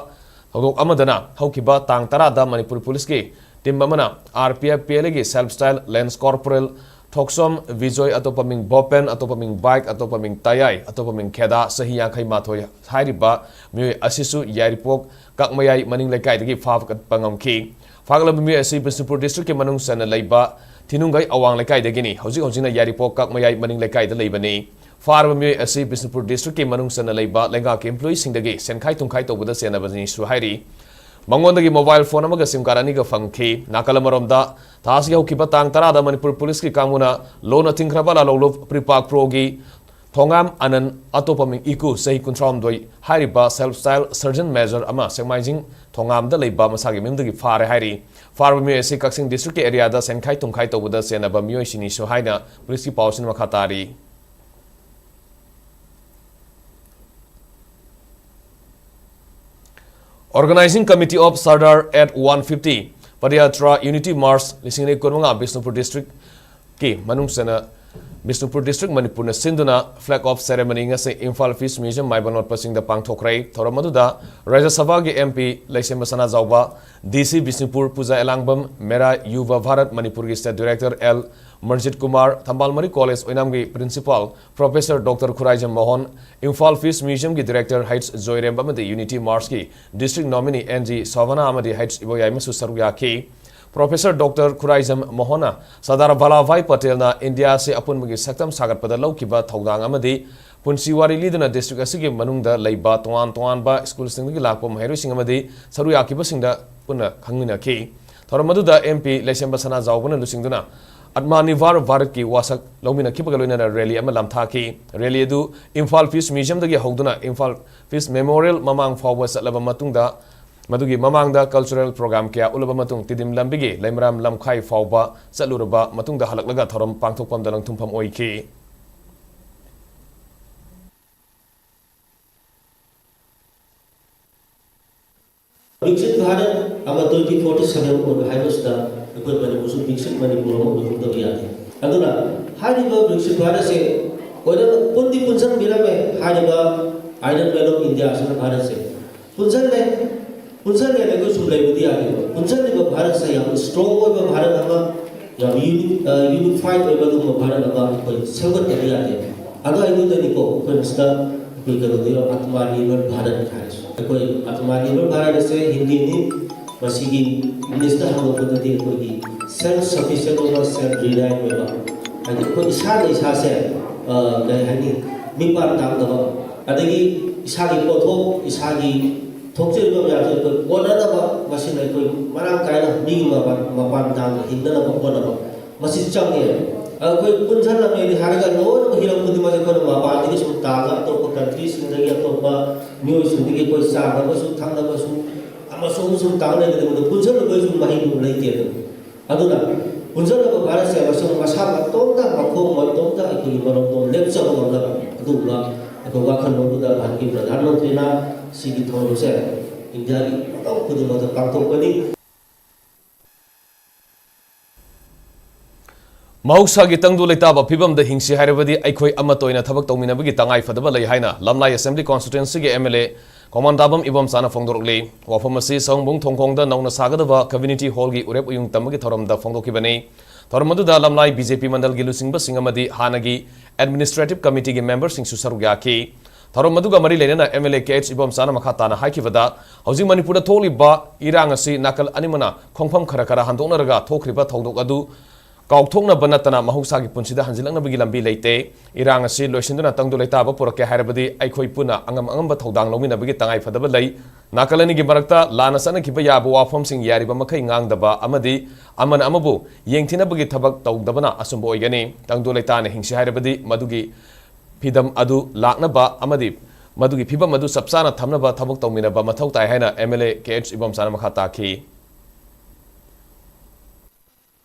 ꯊꯧꯗꯣꯛ ꯑꯃꯗꯅ, ꯍꯧꯈꯤꯕ ꯇꯥꯡ ꯇꯔꯥꯗ ꯃꯅꯤꯄꯨꯔ ꯄꯨꯂꯤꯁꯀꯤ team ꯑꯃꯅ RPF PLA ꯒꯤ Self Style Lance Corporal ꯊꯣꯛꯁꯣꯝ Bijoy, ꯑꯇꯣꯞꯄ ꯃꯤꯡ ꯕꯣꯄꯦꯟ, ꯑꯇꯣꯞꯄ ꯃꯤꯡ ꯕꯥꯏꯛ, ꯑꯇꯣꯞꯄ ꯃꯤꯡ ꯇꯌꯥꯏ, ꯑꯇꯣꯞꯄ ꯃꯤꯡ ꯈꯦꯗꯥ, ꯆꯍꯤ ꯌꯥꯡꯈꯩ ꯃꯥꯊꯣꯏ ꯍꯥꯏꯔꯤꯕ ꯃꯤꯑꯣꯏ ꯑꯁꯤꯁꯨ ꯌꯥꯏꯔꯤꯄꯣꯛ ꯀꯛꯃꯌꯥꯏ ꯃꯅꯤꯡ ꯂꯩꯀꯥꯏꯗꯒꯤ ꯐꯥꯒꯠꯄ ꯉꯝꯈꯤ꯫ ꯐꯥꯒꯠꯂꯕ ꯃꯤꯑꯣꯏ ꯑꯁꯤ ꯕꯤꯁꯅꯨꯄꯨꯔ district ꯀꯤ ꯃꯅꯨꯡ ꯆꯟꯅ ꯂꯩꯕ ꯊꯤꯅꯨꯡꯒꯩ ꯑꯋꯥꯡ ꯂꯩꯀꯥꯏꯗꯒꯤꯅꯤ꯫ ꯍꯧꯖꯤꯛ ꯍꯧꯖꯤꯛꯅ ꯌꯥꯏꯔꯤꯄꯣꯛ ꯀꯛꯃꯌꯥꯏ ꯃꯅꯤꯡ ꯂꯩꯀꯥꯏꯗ ꯂꯩꯕꯅꯤ꯫ ꯐꯥꯔꯕ ꯃꯤꯑꯣꯏ ꯑꯁꯤ ꯕꯤꯁꯅꯨꯄꯨꯔ district ꯀꯤ ꯃꯅꯨꯡ ꯆꯟꯅ ꯂꯩꯕ ꯂꯩꯉꯥꯛꯀꯤ employee ꯁꯤꯡꯗꯒꯤ ꯁꯦꯟꯈꯥꯏ ꯊꯨꯝꯈꯥꯏ ꯇꯧꯕꯗ ꯆꯦꯟꯅꯕꯅꯤꯁꯨ ꯍꯥꯏꯔꯤ꯫ ꯃꯉꯣꯟꯗꯒꯤ mobile phone ꯑꯃꯒ SIM card ꯑꯅꯤꯒ ꯐꯪꯈꯤ꯫ ꯅꯥꯀꯜ ꯑꯃꯔꯣꯝꯗ, ꯊꯥ ꯑꯁꯤꯒꯤ ꯍꯧꯈꯤꯕ ꯇꯥꯡ ꯇꯔꯥꯗ ꯃꯅꯤꯄꯨꯔ ꯄꯨꯂꯤꯁꯀꯤ ꯀꯥꯡꯕꯨꯅ ꯂꯣꯟꯅ ꯊꯤꯡꯈ꯭ꯔꯕ ꯂꯥꯜꯍꯧꯂꯨꯞ PREPAK Pro ꯒꯤ ꯊꯣꯉꯥꯝ ꯑꯅꯟ, ꯑꯇꯣꯞꯄ ꯃꯤꯡ ꯏꯀꯨ, ꯆꯍꯤ ꯀꯨꯟꯊ꯭ꯔꯥꯍꯨꯝꯗꯣꯏ ꯍꯥꯏꯔꯤꯕ Self Style Sergeant Major ꯑꯃ ꯁꯦꯛꯃꯥꯏꯖꯤꯡ ꯊꯣꯉꯥꯝꯗ ꯂꯩꯕ ꯃꯁꯥꯒꯤ ꯃꯌꯨꯝꯗꯒꯤ ꯐꯥꯔꯦ ꯍꯥꯏꯔꯤ꯫ ꯐꯥꯔꯕ ꯃꯤꯑꯣꯏ ꯑꯁꯤ ꯀꯛꯆꯤꯡ district ꯀꯤ area ꯗ ꯁꯦꯟꯈꯥꯏ ꯊꯨꯝꯈꯥꯏ ꯇꯧꯕꯗ ꯆꯦꯟꯅꯕ ꯃꯤꯑꯣꯏꯁꯤꯡꯅꯤꯁꯨ ꯍꯥꯏꯅ ꯄꯨꯂꯤꯁꯀꯤ ꯄꯥꯎꯁꯤꯅ ꯃꯈꯥ ꯇꯥꯔꯤ꯫ Organizing Committee of Sardar at one fifty Padayatra Unity March ꯂꯤꯁꯤꯡ ꯑꯅꯤ ꯀꯨꯟꯃꯉꯥ ꯕꯤꯁꯅꯨꯄꯨꯔ district ꯀꯤ ꯃꯅꯨꯡ ꯆꯟꯅ ꯕꯤꯁꯅꯨꯄꯨꯔ district ꯃꯅꯤꯄꯨꯔꯅ ꯁꯤꯟꯗꯨꯅ flag off ceremony ꯉꯁꯤ ꯏꯝꯐꯥꯜ Peace Museum ꯃꯥꯏꯕꯝ ꯂꯣꯠꯄꯁꯤꯡꯗ ꯄꯥꯡꯊꯣꯛꯈ꯭ꯔꯦ꯫ ꯊꯧꯔꯝ ꯑꯗꯨꯗ ꯔꯥꯖ꯭ꯌ ꯁꯚꯥꯒꯤ MP ꯂꯩꯁꯦꯝꯕ ꯁꯅꯥꯖꯥꯎꯕ, DC ꯕꯤꯁꯅꯨꯄꯨꯔ ꯄꯨꯖꯥ ꯑꯦꯂꯥꯡꯕꯝ, ꯃꯦꯔꯥ ꯌꯨꯚ ꯚꯥꯔꯠ ꯃꯅꯤꯄꯨꯔꯒꯤ state director L ꯃꯔꯖꯤꯠ ꯀꯨꯃꯥꯔ, ꯊꯝꯕꯥꯜ ꯃꯔꯤ college ꯑꯣꯏꯅꯥꯝꯒꯤ principal Professor Doctor Khuraijam Mohan, Imphal Peace Museum ꯒꯤ director H ꯖꯣꯏꯔꯦꯝꯕ ꯑꯃꯗꯤ Unity March ꯀꯤ district nominee N G ꯁꯣꯚꯅꯥ ꯑꯃꯗꯤ H ꯏꯕꯣꯌꯥꯏꯃꯁꯨ ꯁꯔꯨꯛ ꯌꯥꯈꯤ꯫ Professor Doctor ꯈꯨꯔꯥꯏꯖꯝ ꯃꯣꯍꯟꯅ ꯁꯔꯗꯥꯔ ꯚꯥꯂꯥꯚꯥꯏ ꯄꯇꯦꯜꯅ ꯏꯟꯗꯤꯌꯥ ꯑꯁꯤ ꯑꯄꯨꯟꯕꯒꯤ ꯁꯛꯇꯝ ꯁꯥꯒꯠꯄꯗ ꯂꯧꯈꯤꯕ ꯊꯧꯗꯥꯡ ꯑꯃꯗꯤ ꯄꯨꯟꯁꯤ ꯋꯥꯔꯤ ꯂꯤꯗꯨꯅ district ꯑꯁꯤꯒꯤ ꯃꯅꯨꯡꯗ ꯂꯩꯕ ꯇꯣꯉꯥꯟ ꯇꯣꯉꯥꯟꯕ ꯁ꯭ꯀꯨꯜꯁꯤꯡꯗꯒꯤ ꯂꯥꯛꯄ ꯃꯍꯩꯔꯣꯏꯁꯤꯡ ꯑꯃꯗꯤ ꯁꯔꯨꯛ ꯌꯥꯈꯤꯕꯁꯤꯡꯗ ꯄꯨꯟꯅ ꯈꯪꯃꯤꯟꯅꯈꯤ꯫ ꯊꯧꯔꯝ ꯑꯗꯨꯗ MP ꯂꯩꯁꯦꯝꯕ ꯁꯅꯥꯖꯥꯎꯕꯅ ꯂꯨꯆꯤꯡꯗꯨꯅ ꯑꯠꯃꯥꯅꯤꯔꯚꯔ ꯚꯥꯔꯠꯀꯤ ꯋꯥꯁꯛ ꯂꯧꯃꯤꯟꯅꯈꯤꯕꯒ ꯂꯣꯏꯅꯅ ꯔꯦꯂꯤ ꯑꯃ ꯂꯥꯟꯊꯥꯈꯤ꯫ ꯔꯦꯂꯤ ꯑꯗꯨ ꯏꯝꯐꯥꯜ ꯄꯤꯁ ꯃ꯭ꯌꯨꯖꯤꯌꯝꯗꯒꯤ ꯍꯧꯗꯨꯅ ꯏꯝꯐꯥꯜ ꯄꯤꯁ ꯃꯦꯃꯣꯔꯤꯌꯦꯜ ꯃꯃꯥꯡ ꯐꯥꯎꯕ ꯆꯠꯂꯕ ꯃꯇꯨꯡꯗ, ꯃꯗꯨꯒꯤ ꯃꯃꯥꯡꯗ ꯀꯜꯆꯔꯦꯜ ꯄ꯭ꯔꯣꯒ꯭ꯔꯥꯝ ꯀꯌꯥ ꯎꯠꯂꯕ ꯃꯇꯨꯡ ꯇꯤꯗꯤꯝ ꯂꯝꯕꯤꯒꯤ ꯂꯩꯃꯔꯥꯝ ꯂꯝꯈꯥꯏ ꯐꯥꯎꯕ ꯆꯠꯂꯨꯔꯕ ꯃꯇꯨꯡꯗ ꯍꯜꯂꯛꯂꯒ ꯊꯧꯔꯝ ꯄꯥꯡꯊꯣꯛꯐꯝꯗ ꯂꯪꯊꯨꯝꯐꯝ ꯑꯣꯏꯈꯤ꯫ ꯕꯤꯛꯁꯤꯠ ꯚꯥꯔꯠ ꯑꯃ ꯇ꯭ꯋꯦꯟꯇꯤ ꯐꯣꯔꯇꯤ ꯁꯚꯦꯟ ꯑꯣꯏꯕ ꯍꯥꯏꯕꯁꯤꯗ ꯑꯩꯈꯣꯏ ꯃꯅꯤꯄꯨꯔꯁꯨ ꯕꯤꯛꯁꯤꯠ ꯃꯅꯤꯄꯨꯔ ꯑꯃ ꯑꯣꯏꯍꯧꯗꯕ ꯌꯥꯗꯦ꯫ ꯑꯗꯨꯅ ꯍꯥꯏꯔꯤꯕ ꯕꯤꯛꯁꯤꯠ ꯚꯥꯔꯠꯁꯦ ꯑꯣꯏꯅ ꯄꯨꯟꯗꯤ ꯄꯨꯟꯁꯤꯟꯕꯤꯔꯝꯃꯦ꯫ ꯍꯥꯏꯔꯤꯕ Iron Man of India ꯑꯁꯤꯅ ꯚꯥꯔꯠꯁꯦ ꯄꯨꯟꯁꯤꯜꯂꯦ꯫ ꯄꯨꯟꯁꯤꯜꯂꯦ ꯑꯩꯈꯣꯏ ꯁꯨꯝ ꯂꯩꯕꯗꯤ ꯌꯥꯗꯦꯕ꯫ ꯄꯨꯟꯁꯤꯜꯂꯤꯕ ꯚꯥꯔꯠꯁꯦ ꯌꯥꯝ ꯏꯁꯇ꯭ꯔꯣꯡ ꯑꯣꯏꯕ ꯚꯥꯔꯠ ꯑꯃ, ꯌꯥꯝ ꯌꯨꯅꯤ-, ꯑ, ꯌꯨꯅꯤꯐꯥꯏꯠ ꯑꯣꯏꯕ ꯑꯗꯨꯒꯨꯝꯕ ꯚꯥꯔꯠ ꯑꯃ ꯑꯩꯈꯣꯏ ꯁꯦꯝꯒꯠꯇꯕ ꯌꯥꯗꯦ꯫ ꯑꯗꯨ ꯍꯥꯏꯗꯨꯗꯅꯤꯀꯣ ꯑꯩꯈꯣꯏ ꯃꯁꯤꯗ ꯑꯩꯈꯣꯏ ꯀꯩꯅꯣꯗ ꯌꯥꯎ ꯑꯥꯇꯃꯥꯅꯤꯔꯚꯔ ꯚꯥꯔꯠ ꯍꯥꯏꯔꯤꯁꯦ꯫ ꯑꯩꯈꯣꯏ ꯑꯥꯇꯃꯥꯅꯤꯔꯚꯔ ꯚꯥꯔꯠ ꯑꯁꯦ ꯍꯤꯟꯗꯤꯅꯤ꯫ ꯃꯁꯤꯒꯤ ꯏꯪꯂꯤꯁꯇ ꯍꯟꯗꯣꯛꯄꯗꯗꯤ ꯑꯩꯈꯣꯏꯒꯤ ꯁꯦꯜꯐ ꯁꯐꯤꯁꯤꯌꯦꯟ ꯑꯣꯏꯕ, ꯁꯦꯜꯐ ꯔꯤꯂꯥꯏꯟ ꯑꯣꯏꯕ, ꯍꯥꯏꯗꯤ ꯑꯩꯈꯣꯏ ꯏꯁꯥꯅ ꯏꯁꯥꯁꯦ, ꯑ, ꯀꯩ ꯍꯥꯏꯅꯤ, ꯃꯤꯄꯥꯟ ꯇꯥꯡꯗꯕ, ꯑꯗꯒꯤ ꯏꯁꯥꯒꯤ ꯄꯣꯠꯊꯣꯛ, ꯏꯁꯥꯒꯤ ꯊꯣꯛꯆꯔꯤꯕ ꯃꯌꯥꯝꯁꯦ ꯑꯩꯈꯣꯏ ꯀꯣꯟꯅꯅꯕ, ꯃꯁꯤꯅ ꯑꯩꯈꯣꯏ ꯃꯔꯥꯡ ꯀꯥꯏꯅ ꯃꯤꯒꯤ ꯃꯄꯥꯟ, ꯃꯄꯥꯟ ꯇꯥꯡꯅ ꯍꯤꯡꯅꯅꯕ ꯍꯣꯠꯅꯕ, ꯃꯁꯤ ꯆꯪꯉꯦ꯫ ꯑꯩꯈꯣꯏ ꯄꯨꯟꯁꯤꯜꯂꯝꯃꯦꯗꯤ ꯍꯥꯏꯔꯒ ꯂꯣꯏꯅꯃꯛ ꯍꯤꯔꯝ ꯈꯨꯗꯤꯡꯃꯛꯁꯦ ꯑꯩꯈꯣꯏꯅ ꯃꯄꯥꯟꯗꯒꯤ ꯁꯨꯝ ꯇꯥꯜꯂꯒ ꯑꯇꯣꯞꯄ ꯀꯟꯇ꯭ꯔꯤꯁꯤꯡꯗꯒꯤ, ꯑꯇꯣꯞꯄ ꯃꯤꯑꯣꯏꯁꯤꯡꯗꯒꯤ ꯑꯩꯈꯣꯏ ꯆꯥꯅꯕꯁꯨ, ꯊꯛꯅꯕꯁꯨ, ꯑꯃꯁꯨꯡ ꯑꯃꯁꯨꯡ ꯇꯥꯡꯅꯒꯗꯕꯗꯣ ꯄꯨꯟꯁꯤꯜꯂꯨꯕꯒꯤꯁꯨ ꯃꯍꯩꯗꯣ ꯂꯩꯇꯦꯗꯅ꯫ ꯑꯗꯨꯅ ꯄꯨꯟꯁꯤꯜꯂꯕ ꯚꯥꯔꯠꯁꯦ ꯃꯁꯤ ꯃꯁꯥ ꯃꯇꯣꯝꯇ, ꯃꯈꯣꯡ ꯃꯇꯣꯝꯇ ꯑꯩꯈꯣꯏꯒꯤ ꯃꯔꯣꯝꯗꯣꯝ ꯂꯦꯞꯆꯕ ꯉꯝꯅꯕ ꯑꯗꯨꯒꯨꯝꯕ ꯑꯩꯈꯣꯏ ꯋꯥꯈꯜꯂꯣꯟꯗꯨꯗ ꯚꯥꯔꯠꯀꯤ ꯄ꯭ꯔꯙꯥꯟ ꯃꯟꯇ꯭ꯔꯤꯅ ꯁꯤꯒꯤ ꯊꯧꯔꯝꯁꯦ ꯏꯟꯗꯤꯌꯥꯒꯤ ꯃꯐꯝ ꯈꯨꯗꯤꯡꯃꯛꯇ ꯄꯥꯡꯊꯣꯛꯄꯅꯤ꯫ ꯃꯍꯧꯁꯥꯒꯤ ꯇꯪꯗꯨ ꯂꯩꯇꯥꯕ ꯐꯤꯕꯝꯗ ꯍꯤꯡꯁꯤ ꯍꯥꯏꯔꯕꯗꯤ ꯑꯩꯈꯣꯏ ꯑꯃꯠꯇ ꯑꯣꯏꯅ ꯊꯕꯛ ꯇꯧꯃꯤꯟꯅꯕꯒꯤ ꯇꯉꯥꯏ ꯐꯗꯕ ꯂꯩ ꯍꯥꯏꯅ ꯂꯝꯂꯥꯏ ꯑꯦꯁꯦꯝꯕ꯭ꯂꯤ ꯀꯣꯟꯁꯇꯤꯇ꯭ꯋꯦꯟꯁꯤꯒꯤ ꯑꯦꯝ ꯑꯦꯜ ꯑꯦ ꯀꯣꯃꯟꯗꯥꯕꯝ ꯏꯕꯣꯝꯆꯥꯅ ꯐꯣꯡꯗꯣꯔꯛꯂꯤ꯫ ꯋꯥꯐꯝ ꯑꯁꯤ ꯁꯑꯣꯝꯕꯨꯡ ꯊꯣꯡꯈꯣꯡꯗ ꯅꯧꯅ ꯁꯥꯒꯗꯕ ꯀꯝꯃ꯭ꯌꯨꯅꯤꯇꯤ ꯍꯣꯜꯒꯤ ꯎꯔꯦꯞ ꯎꯌꯨꯡ ꯇꯝꯕꯒꯤ ꯊꯧꯔꯝꯗ ꯐꯣꯡꯗꯣꯛꯈꯤꯕꯅꯤ꯫ ꯊꯧꯔꯝ ꯑꯗꯨꯗ ꯂꯝꯂꯥꯏ ꯕꯤ ꯖꯦ ꯄꯤ ꯃꯟꯗꯜꯒꯤ ꯂꯨꯆꯤꯡꯕꯁꯤꯡ ꯑꯃꯗꯤ ꯍꯥꯟꯅꯒꯤ ꯑꯦꯗꯃꯤꯅꯤꯁꯇ꯭ꯔꯦꯇꯤꯚ ꯀꯝꯃꯤꯇꯤꯒꯤ ꯃꯦꯝꯕꯔꯁꯤꯡꯁꯨ ꯁꯔꯨꯛ ꯌꯥꯈꯤ꯫ ꯊꯧꯔꯝ ꯑꯗꯨꯒ ꯃꯔꯤ ꯂꯩꯅꯅ M L A K H ꯏꯕꯣꯝꯆꯥꯅ ꯃꯈꯥ ꯇꯥꯅ ꯍꯥꯏꯈꯤꯕꯗ, ꯍꯧꯖꯤꯛ ꯃꯅꯤꯄꯨꯔꯗ ꯊꯣꯛꯂꯤꯕ ꯏꯔꯥꯡ ꯑꯁꯤ ꯅꯥꯀꯜ ꯑꯅꯤꯃꯛꯅ ꯈꯣꯡꯐꯝ ꯈꯔ ꯈꯔ ꯍꯟꯗꯣꯛꯅꯔꯒ ꯊꯣꯛꯈ꯭ꯔꯤꯕ ꯊꯧꯗꯣꯛ ꯑꯗꯨ ꯀꯥꯎꯊꯣꯛꯅꯕ ꯅꯠꯇꯅ ꯃꯍꯧꯁꯥꯒꯤ ꯄꯨꯟꯁꯤꯗ ꯍꯟꯖꯤꯜꯂꯛꯅꯕꯒꯤ ꯂꯝꯕꯤ ꯂꯩꯇꯦ꯫ ꯏꯔꯥꯡ ꯑꯁꯤ ꯂꯣꯏꯁꯤꯟꯗꯨꯅ ꯇꯪꯗꯨ ꯂꯩꯇꯥꯕ ꯄꯨꯔꯛꯀꯦ ꯍꯥꯏꯔꯕꯗꯤ ꯑꯩꯈꯣꯏ ꯄꯨꯟꯅ ꯑꯉꯝ ꯑꯉꯝꯕ ꯊꯧꯗꯥꯡ ꯂꯧꯃꯤꯟꯅꯕꯒꯤ ꯇꯉꯥꯏ ꯐꯗꯕ ꯂꯩ꯫ ꯅꯥꯀꯜ ꯑꯅꯤꯒꯤ ꯃꯔꯛꯇ ꯂꯥꯟꯅ ꯆꯠꯅꯈꯤꯕ ꯌꯥꯕ ꯋꯥꯐꯝꯁꯤꯡ ꯌꯥꯔꯤꯕ ꯃꯈꯩ ꯉꯥꯡꯗꯕ ꯑꯃꯗꯤ ꯑꯃꯅ ꯑꯃꯕꯨ ꯌꯦꯡꯊꯤꯅꯕꯒꯤ ꯊꯕꯛ ꯇꯧꯗꯕꯅ ꯑꯆꯨꯝꯕ ꯑꯣꯏꯒꯅꯤ꯫ ꯇꯪꯗꯨ ꯂꯩꯇꯥꯅ ꯍꯤꯡꯁꯤ ꯍꯥꯏꯔꯕꯗꯤ ꯃꯗꯨꯒꯤ ꯐꯤꯗꯝ ꯑꯗꯨ ꯂꯥꯛꯅꯕ ꯑꯃꯗꯤ ꯃꯗꯨꯒꯤ ꯐꯤꯕꯝ ꯑꯗꯨ ꯆꯞ ꯆꯥꯅ ꯊꯝꯅꯕ ꯊꯕꯛ ꯇꯧꯃꯤꯟꯅꯕ ꯃꯊꯧ ꯇꯥꯏ ꯍꯥꯏꯅ M L A K H ꯏꯕꯣꯝꯆꯥꯅ ꯃꯈꯥ ꯇꯥꯈꯤ꯫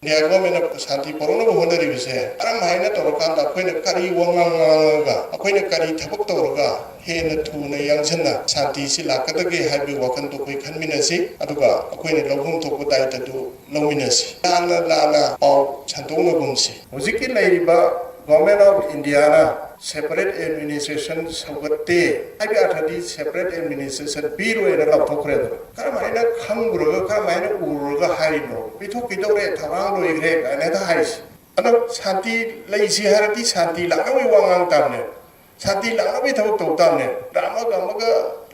ꯏꯟꯗꯤꯌꯥ ꯒꯣꯔꯃꯦꯟꯅ ꯁꯥꯟꯇꯤ ꯄꯨꯔꯛꯅꯕ ꯍꯣꯠꯅꯔꯤꯕꯁꯦ ꯀꯔꯝ ꯍꯥꯏꯅ ꯇꯧꯔꯀꯥꯟꯗ, ꯑꯩꯈꯣꯏꯅ ꯀꯔꯤ ꯋꯥꯉꯥꯡ ꯉꯥꯡꯉꯒ, ꯑꯩꯈꯣꯏꯅ ꯀꯔꯤ ꯊꯕꯛ ꯇꯧꯔꯒ ꯍꯦꯟꯅ ꯊꯨꯅ ꯌꯥꯡꯁꯟꯅ ꯁꯥꯟꯇꯤꯁꯤ ꯂꯥꯛꯀꯗꯒꯦ ꯍꯥꯏꯕꯒꯤ ꯋꯥꯈꯜꯗꯣ ꯑꯩꯈꯣꯏ ꯈꯟꯃꯤꯟꯅꯁꯤ, ꯑꯗꯨꯒ ꯑꯩꯈꯣꯏꯅ ꯂꯧꯐꯝ ꯊꯣꯛꯄ ꯗꯥꯏꯇꯗꯨ ꯂꯧꯃꯤꯟꯅꯁꯤ꯫ ꯂꯥꯟꯅ ꯂꯥꯟꯅ ꯄꯥꯎ ꯁꯟꯗꯣꯛꯅꯒꯨꯝꯁꯤ꯫ ꯍꯧꯖꯤꯛꯀꯤ ꯂꯩꯔꯤꯕ Government of Indiaꯅ separate administration ꯁꯧꯒꯠꯇꯦ ꯍꯥꯏꯕ ꯑꯔꯊꯗꯤ separate administration ꯄꯤꯔꯣꯏꯅ ꯂꯥꯎꯊꯣꯛꯈ꯭ꯔꯦꯗꯅ꯫ ꯀꯔꯝꯍꯥꯏꯅ ꯈꯪꯉꯨꯔꯒ, ꯀꯔꯝꯍꯥꯏꯅ ꯎꯔꯨꯔꯒ ꯍꯥꯏꯔꯤꯅꯣ? ꯄꯤꯊꯣꯛꯈꯤꯗꯧꯔꯦ, ꯊꯧꯔꯥꯡ ꯂꯣꯏꯈ꯭ꯔꯦ ꯀꯥꯏꯅ ꯍꯦꯛꯇ ꯍꯥꯏꯔꯤꯁꯦ꯫ ꯑꯗꯣ ꯁꯥꯟꯇꯤ ꯂꯩꯁꯤ ꯍꯥꯏꯔꯗꯤ ꯁꯥꯟꯇꯤ ꯂꯥꯛꯅꯕꯒꯤ ꯋꯥ ꯉꯥꯡ ꯇꯥꯕꯅꯦꯕ꯫ ꯁꯥꯟꯇꯤ ꯂꯥꯛꯅꯕꯒꯤ ꯊꯕꯛ ꯇꯧ ꯇꯥꯕꯅꯦꯕ꯫ ꯑꯃꯒ ꯑꯃꯒ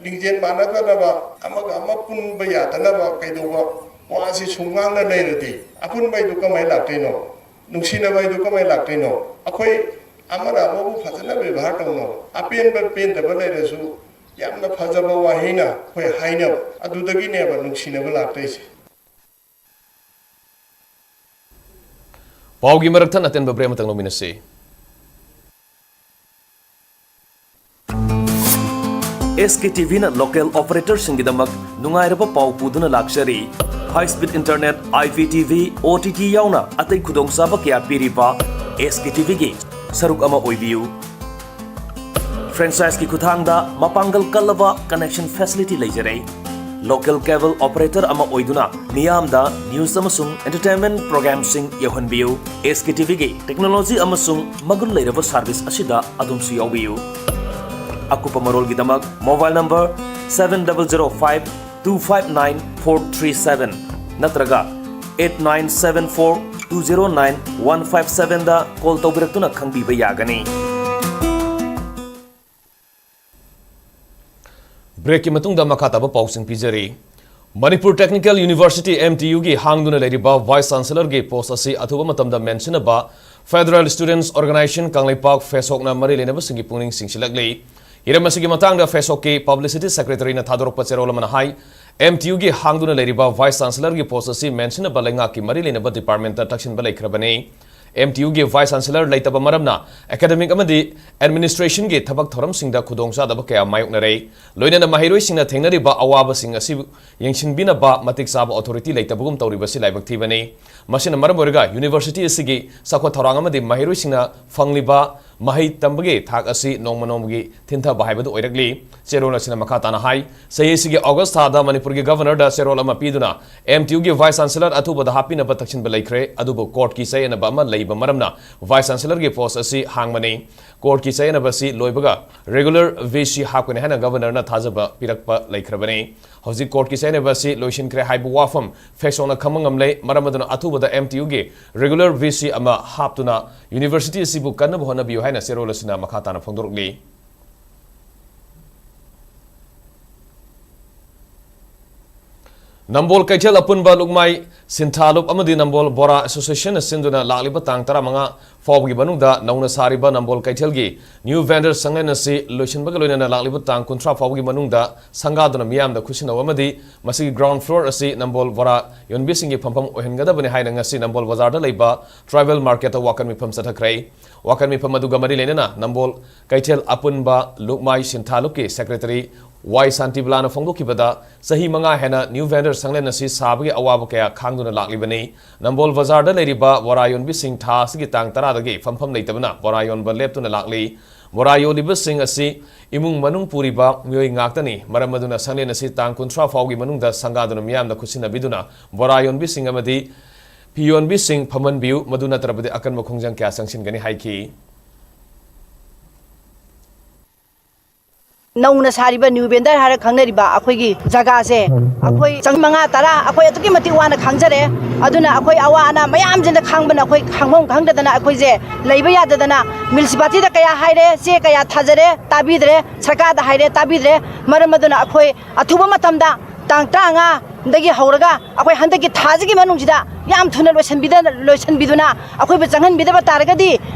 ꯂꯤꯡꯖꯦꯜ ꯃꯥꯟꯅꯗꯅꯕ, ꯑꯃꯒ ꯑꯃ ꯄꯨꯟꯕ ꯌꯥꯗꯅꯕ ꯀꯩꯗꯧꯕ ꯋꯥꯁꯤ ꯁꯨꯝ ꯉꯥꯡꯅ ꯂꯩꯔꯗꯤ ꯑꯄꯨꯟꯕ ꯍꯥꯏꯗꯨ ꯀꯃꯥꯏꯅ ꯂꯥꯛꯇꯣꯏꯅꯣ? ꯅꯨꯡꯁꯤꯅꯕ ꯍꯥꯏꯗꯨ ꯀꯃꯥꯏꯅ ꯂꯥꯛꯇꯣꯏꯅꯣ? ꯑꯩꯈꯣꯏ ꯑꯃꯅ ꯑꯃꯕꯨ ꯐꯖꯅ ꯕꯦꯕꯥꯔ ꯇꯧꯅꯕ, ꯑꯄꯦꯟꯕ ꯄꯦꯟꯗꯕ ꯂꯩꯔꯁꯨ ꯌꯥꯝꯅ ꯐꯖꯕ ꯋꯥꯍꯩꯅ ꯑꯩꯈꯣꯏ ꯍꯥꯏꯅꯕ, ꯑꯗꯨꯗꯒꯤꯅꯦꯕ ꯅꯨꯡꯁꯤꯅꯕ ꯂꯥꯛꯇꯣꯏꯁꯦ꯫ ꯄꯥꯎꯒꯤ ꯃꯔꯛ ꯊꯠꯅ ꯑꯇꯦꯟꯕ ꯕ꯭ꯔꯦꯛ ꯑꯃꯇꯪ ꯂꯧꯃꯤꯟꯅꯁꯤ꯫ ꯑꯦꯁ ꯀꯦ ꯇꯤ ꯚꯤꯅ ꯂꯣꯀꯦꯜ ꯑꯣꯄꯔꯦꯇꯔꯁꯤꯡꯒꯤꯗꯃꯛ ꯅꯨꯡꯉꯥꯏꯔꯕ ꯄꯥꯎ ꯄꯨꯗꯨꯅ ꯂꯥꯛꯆꯔꯤ꯫ High speed internet, I P T V, O T T ꯌꯥꯎꯅ ꯑꯇꯩ ꯈꯨꯗꯣꯡꯆꯥꯕ ꯀꯌꯥ ꯄꯤꯔꯤꯕ ꯑꯦꯁ ꯀꯦ ꯇꯤ ꯚꯤꯒꯤ ꯁꯔꯨꯛ ꯑꯃ ꯑꯣꯏꯕꯤꯌꯨ꯫ ꯐ꯭ꯔꯦꯟꯆꯥꯏꯖꯀꯤ ꯈꯨꯠꯊꯥꯡꯗ ꯃꯄꯥꯡꯒꯜ ꯀꯜꯂꯕ ꯀꯅꯦꯛꯁꯟ ꯐꯦꯁꯤꯂꯤꯇꯤ ꯂꯩꯖꯔꯦ꯫ ꯂꯣꯀꯦꯜ ꯀꯦꯕꯜ ꯑꯣꯄꯔꯦꯇꯔ ꯑꯃ ꯑꯣꯏꯗꯨꯅ ꯃꯤꯌꯥꯝꯗ ꯅ꯭ꯌꯨꯁ ꯑꯃꯁꯨꯡ ꯑꯦꯟꯇꯔꯇꯦꯟꯃꯦꯟ ꯄ꯭ꯔꯣꯒ꯭ꯔꯥꯝꯁꯤꯡ ꯌꯧꯍꯟꯕꯤꯌꯨ꯫ ꯑꯦꯁ ꯀꯦ ꯇꯤ ꯚꯤꯒꯤ ꯇꯦꯛꯅꯣꯂꯣꯖꯤ ꯑꯃꯁꯨꯡ ꯃꯒꯨꯟ ꯂꯩꯔꯕ ꯁꯥꯔꯚꯤꯁ ꯑꯁꯤꯗ ꯑꯗꯣꯝꯁꯨ ꯌꯥꯎꯕꯤꯌꯨ꯫ ꯑꯀꯨꯞꯄ ꯃꯔꯣꯜꯒꯤꯗꯃꯛ mobile number seven double zero five two five nine four three seven ꯅꯠꯇ꯭ꯔꯒ eight nine seven four two zero nine one five seven ꯗ ꯀꯣꯜ ꯇꯧꯕꯤꯔꯛꯇꯨꯅ ꯈꯪꯕꯤꯕ ꯌꯥꯒꯅꯤ꯫ ꯕ꯭ꯔꯦꯛꯀꯤ ꯃꯇꯨꯡꯗ ꯃꯈꯥ ꯇꯥꯕ ꯄꯥꯎꯁꯤꯡ ꯄꯤꯖꯔꯤ꯫ Manipur technical university, M T ꯌꯨꯒꯤ ꯍꯥꯡꯗꯨꯅ ꯂꯩꯔꯤꯕ ꯚꯥꯏꯁ ꯆꯥꯟꯁꯦꯂꯔꯒꯤ ꯄꯣꯁ ꯑꯁꯤ ꯑꯊꯨꯕ ꯃꯇꯝꯗ ꯃꯦꯟꯁꯤꯟꯅꯕ ꯐꯦꯗꯔꯦꯜ ꯁ꯭ꯇꯨꯗꯦꯟꯠꯁ ꯑꯣꯔꯒꯅꯥꯏꯖꯦꯁꯟ ꯀꯪꯂꯩꯄꯥꯛ, ꯐꯦꯁꯣꯛꯅ ꯃꯔꯤ ꯂꯩꯅꯕꯁꯤꯡꯒꯤ ꯄꯨꯛꯅꯤꯡ ꯆꯤꯡꯁꯤꯜꯂꯛꯂꯤ꯫ ꯍꯤꯔꯝ ꯑꯁꯤꯒꯤ ꯃꯇꯥꯡꯗ ꯐꯦꯁꯣꯛꯀꯤ publicity secretaryꯅ ꯊꯥꯗꯣꯔꯛꯄ ꯆꯦꯔꯣꯜ ꯑꯃꯅ ꯍꯥꯏ, M T Uꯒꯤ ꯍꯥꯡꯗꯨꯅ ꯂꯩꯔꯤꯕ vice chancellorꯒꯤ post ꯑꯁꯤ ꯃꯦꯟꯁꯤꯟꯅꯕ ꯂꯩꯉꯥꯛꯀꯤ ꯃꯔꯤ ꯂꯩꯅꯕ departmentꯇ ꯊꯛꯁꯤꯟꯕ ꯂꯩꯈ꯭ꯔꯕꯅꯤ꯫ M T Uꯒꯤ vice chancellor ꯂꯩꯇꯕ ꯃꯔꯝꯅ academic ꯑꯃꯗꯤ administrationꯒꯤ ꯊꯕꯛ ꯊꯧꯔꯝꯁꯤꯡꯗ ꯈꯨꯗꯣꯡꯆꯥꯗꯕ ꯀꯌꯥ ꯃꯥꯌꯣꯛꯅꯔꯦ꯫ ꯂꯣꯏꯅꯅ ꯃꯍꯩꯔꯣꯏꯁꯤꯡꯅ ꯊꯦꯡꯅꯔꯤꯕ ꯑꯋꯥꯕꯁꯤꯡ ꯑꯁꯤ ꯌꯦꯡꯁꯤꯟꯕꯤꯅꯕ ꯃꯇꯤꯛ ꯆꯥꯕ authority ꯂꯩꯇꯕꯒꯨꯝ ꯇꯧꯔꯤꯕꯁꯤ ꯂꯥꯏꯕꯛ ꯊꯤꯕꯅꯤ꯫ ꯃꯁꯤꯅ ꯃꯔꯝ ꯑꯣꯏꯔꯒ university ꯑꯁꯤꯒꯤ ꯆꯥꯎꯈꯠ ꯊꯧꯔꯥꯡ ꯑꯃꯗꯤ ꯃꯍꯩꯔꯣꯏꯁꯤꯡꯅ ꯐꯪꯂꯤꯕ ꯃꯍꯩ ꯇꯝꯕꯒꯤ ꯊꯥꯛ ꯑꯁꯤ ꯅꯣꯡꯃ ꯅꯣꯡꯃꯒꯤ ꯊꯤꯟꯊꯕ ꯍꯥꯏꯕꯗꯨ ꯑꯣꯏꯔꯛꯂꯤ꯫ ꯆꯦꯔꯣꯜ ꯑꯁꯤꯅ ꯃꯈꯥ ꯇꯥꯅ ꯍꯥꯏ, ꯆꯍꯤ ꯑꯁꯤꯒꯤ August ꯊꯥꯗ ꯃꯅꯤꯄꯨꯔꯒꯤ governorꯗ ꯆꯦꯔꯣꯜ ꯑꯃ ꯄꯤꯗꯨꯅ M T Uꯒꯤ vice chancellor ꯑꯊꯨꯕꯗ ꯍꯥꯞꯄꯤꯅꯕ ꯊꯛꯁꯤꯟꯕ ꯂꯩꯈ꯭ꯔꯦ꯫ ꯑꯗꯨꯕꯨ courtꯀꯤ ꯆꯌꯦꯠꯅꯕ ꯑꯃ ꯂꯩꯕ ꯃꯔꯝꯅ vice chancellorꯒꯤ post ꯑꯁꯤ ꯍꯥꯡꯕꯅꯤ꯫ Courtꯀꯤ ꯆꯌꯦꯠꯅꯕ ꯑꯁꯤ ꯂꯣꯏꯕꯒ regular V C ꯍꯥꯞꯀꯅꯤ ꯍꯥꯏꯅ governorꯅ ꯊꯥꯖꯕ ꯄꯤꯔꯛꯄ ꯂꯩꯈ꯭ꯔꯕꯅꯤ꯫ ꯍꯧꯖꯤꯛ courtꯀꯤ ꯆꯌꯦꯠꯅꯕ ꯑꯁꯤ ꯂꯣꯏꯁꯤꯟꯈ꯭ꯔꯦ ꯍꯥꯏꯕ ꯋꯥꯐꯝ ꯐꯦꯁꯣꯛꯅ ꯈꯪꯕ ꯉꯝꯂꯦ꯫ ꯃꯔꯝ ꯑꯗꯨꯅ ꯑꯊꯨꯕꯗ M T Uꯒꯤ regular V C ꯑꯃ ꯍꯥꯞꯇꯨꯅ university ꯑꯁꯤꯕꯨ ꯀꯟꯅꯕ ꯍꯣꯠꯅꯕꯤꯌꯨ ꯍꯥꯏꯅ ꯆꯦꯔꯣꯜ ꯑꯁꯤꯅ ꯃꯈꯥ ꯇꯥꯅ ꯐꯣꯡꯗꯣꯔꯛꯂꯤ꯫ ꯅꯝꯕꯣꯜ ꯀꯩꯊꯦꯜ ꯑꯄꯨꯟꯕ ꯂꯨꯞꯃꯥꯏ ꯁꯤꯟꯊꯥꯂꯨꯞ ꯑꯃꯗꯤ ꯅꯝꯕꯣꯜ ꯕꯣꯔꯥ Associationꯅ ꯁꯤꯟꯗꯨꯅ ꯂꯥꯛꯂꯤꯕ ꯇꯥꯡ ꯇꯔꯥꯃꯉꯥ ꯐꯥꯎꯕꯒꯤ ꯃꯅꯨꯡꯗ ꯅꯧꯅ ꯁꯥꯔꯤꯕ ꯅꯝꯕꯣꯜ ꯀꯩꯊꯦꯜꯒꯤ new vendor ꯁꯪꯂꯦꯟ ꯑꯁꯤ ꯂꯣꯏꯁꯤꯟꯕꯒ ꯂꯣꯏꯅꯅ ꯂꯥꯛꯂꯤꯕ ꯇꯥꯡ ꯀꯨꯟꯊ꯭ꯔꯥ ꯐꯥꯎꯕꯒꯤ ꯃꯅꯨꯡꯗ ꯁꯪꯒꯥꯗꯨꯅ ꯃꯤꯌꯥꯝꯗ ꯈꯨꯠꯁꯤꯟꯅꯧ ꯑꯃꯗꯤ ꯃꯁꯤꯒꯤ ground floor ꯑꯁꯤ ꯅꯝꯕꯣꯜ ꯕꯣꯔꯥ ꯌꯣꯟꯕꯤꯁꯤꯡꯒꯤ ꯐꯝꯐꯝ ꯑꯣꯏꯍꯟꯒꯗꯕꯅꯤ ꯍꯥꯏꯅ ꯉꯁꯤ ꯅꯝꯕꯣꯜ ꯕꯖꯥꯔꯗ ꯂꯩꯕ tribal marketꯇ ꯋꯥꯀꯠ ꯃꯤꯐꯝ ꯆꯠꯊꯈ꯭ꯔꯦ꯫ ꯋꯥꯀꯠ ꯃꯤꯐꯝ ꯑꯗꯨꯒ ꯃꯔꯤ ꯂꯩꯅꯅ ꯅꯝꯕꯣꯜ ꯀꯩꯊꯦꯜ ꯑꯄꯨꯟꯕ ꯂꯨꯞꯃꯥꯏ ꯁꯤꯟꯊꯥꯂꯨꯞꯀꯤ secretary ꯋꯥꯏ ꯁꯥꯟꯇꯤꯕꯂꯥꯅ ꯐꯣꯡꯗꯣꯛꯈꯤꯕꯗ, ꯆꯍꯤ ꯃꯉꯥ ꯍꯦꯟꯅ new vendor ꯁꯪꯂꯦꯟ ꯑꯁꯤ ꯁꯥꯕꯒꯤ ꯑꯋꯥꯕ ꯀꯌꯥ ꯈꯥꯡꯗꯨꯅ ꯂꯥꯛꯂꯤꯕꯅꯤ꯫ ꯅꯝꯕꯣꯜ ꯕꯖꯥꯔꯗ ꯂꯩꯔꯤꯕ ꯕꯣꯔꯥ ꯌꯣꯟꯕꯤꯁꯤꯡ ꯊꯥ ꯑꯁꯤꯒꯤ ꯇꯥꯡ ꯇꯔꯥꯗꯒꯤ ꯐꯝꯐꯝ ꯂꯩꯇꯕꯅ ꯕꯣꯔꯥ ꯌꯣꯟꯕ ꯂꯦꯞꯇꯨꯅ ꯂꯥꯛꯂꯤ꯫ ꯕꯣꯔꯥ ꯌꯣꯜꯂꯤꯕꯁꯤꯡ ꯑꯁꯤ ꯏꯃꯨꯡ ꯃꯅꯨꯡ ꯄꯨꯔꯤꯕ ꯃꯤꯑꯣꯏ ꯉꯥꯛꯇꯅꯤ꯫ ꯃꯔꯝ ꯑꯗꯨꯅ ꯁꯪꯂꯦꯟ ꯑꯁꯤ ꯇꯥꯡ ꯀꯨꯟꯊ꯭ꯔꯥ ꯐꯥꯎꯒꯤ ꯃꯅꯨꯡꯗ ꯁꯪꯒꯥꯗꯨꯅ ꯃꯤꯌꯥꯝꯗ ꯈꯨꯠꯁꯤꯟꯅꯕꯤꯗꯨꯅ ꯕꯣꯔꯥ ꯌꯣꯟꯕꯤꯁꯤꯡ ꯑꯃꯗꯤ ꯐꯤ ꯌꯣꯟꯕꯤꯁꯤꯡ ꯐꯝꯍꯟꯕꯤꯌꯨ, ꯃꯗꯨ ꯅꯠꯇ꯭ꯔꯕꯗꯤ ꯑꯀꯟꯕ ꯈꯣꯡꯖꯪ ꯀꯌꯥ ꯆꯪꯁꯤꯟꯒꯅꯤ ꯍꯥꯏꯈꯤ꯫ ꯅꯧꯅ ꯁꯥꯔꯤꯕ new vendor ꯍꯥꯏꯔ ꯈꯪꯅꯔꯤꯕ ꯑꯩꯈꯣꯏꯒꯤ ꯖꯒꯥꯁꯦ, ꯑꯩꯈꯣꯏ ꯆꯍꯤ ꯃꯉꯥ ꯇꯔꯥ ꯑꯩꯈꯣꯏ ꯑꯗꯨꯛꯀꯤ ꯃꯇꯤꯛ ꯋꯥꯅ ꯈꯥꯡꯖꯔꯦ꯫ ꯑꯗꯨꯅ ꯑꯩꯈꯣꯏ ꯑꯋꯥ ꯑꯅꯥ ꯃꯌꯥꯝꯁꯤꯅ ꯈꯥꯡꯕꯅ ꯑꯩꯈꯣꯏ ꯈꯥꯡꯐꯝ ꯈꯪꯗꯗꯅ ꯑꯩꯈꯣꯏꯁꯦ ꯂꯩꯕ ꯌꯥꯗꯗꯅ municipalityꯗ ꯀꯌꯥ ꯍꯥꯏꯔꯦ, ꯆꯦ ꯀꯌꯥ ꯊꯥꯖꯔꯦ, ꯇꯥꯕꯤꯗ꯭ꯔꯦ, ꯁꯔꯀꯥꯔꯗ ꯍꯥꯏꯔꯦ, ꯇꯥꯕꯤꯗ꯭ꯔꯦ꯫ ꯃꯔꯝ ꯑꯗꯨꯅ ꯑꯩꯈꯣꯏ ꯑꯊꯨꯕ ꯃꯇꯝꯗ ꯇꯥꯡ ꯇꯔꯥꯃꯉꯥꯗꯒꯤ ꯍꯧꯔꯒ ꯑꯩꯈꯣꯏ ꯍꯟꯗꯛꯀꯤ ꯊꯥꯁꯤꯒꯤ ꯃꯅꯨꯡꯁꯤꯗ ꯌꯥꯝ ꯊꯨꯅ ꯂꯣꯏꯁꯤꯟꯕꯤꯗ-, ꯂꯣꯏꯁꯤꯟꯕꯤꯗꯨꯅ ꯑꯩꯈꯣꯏꯕꯨ ꯆꯪꯍꯟꯕꯤꯗꯕ ꯇꯥꯔꯒꯗꯤ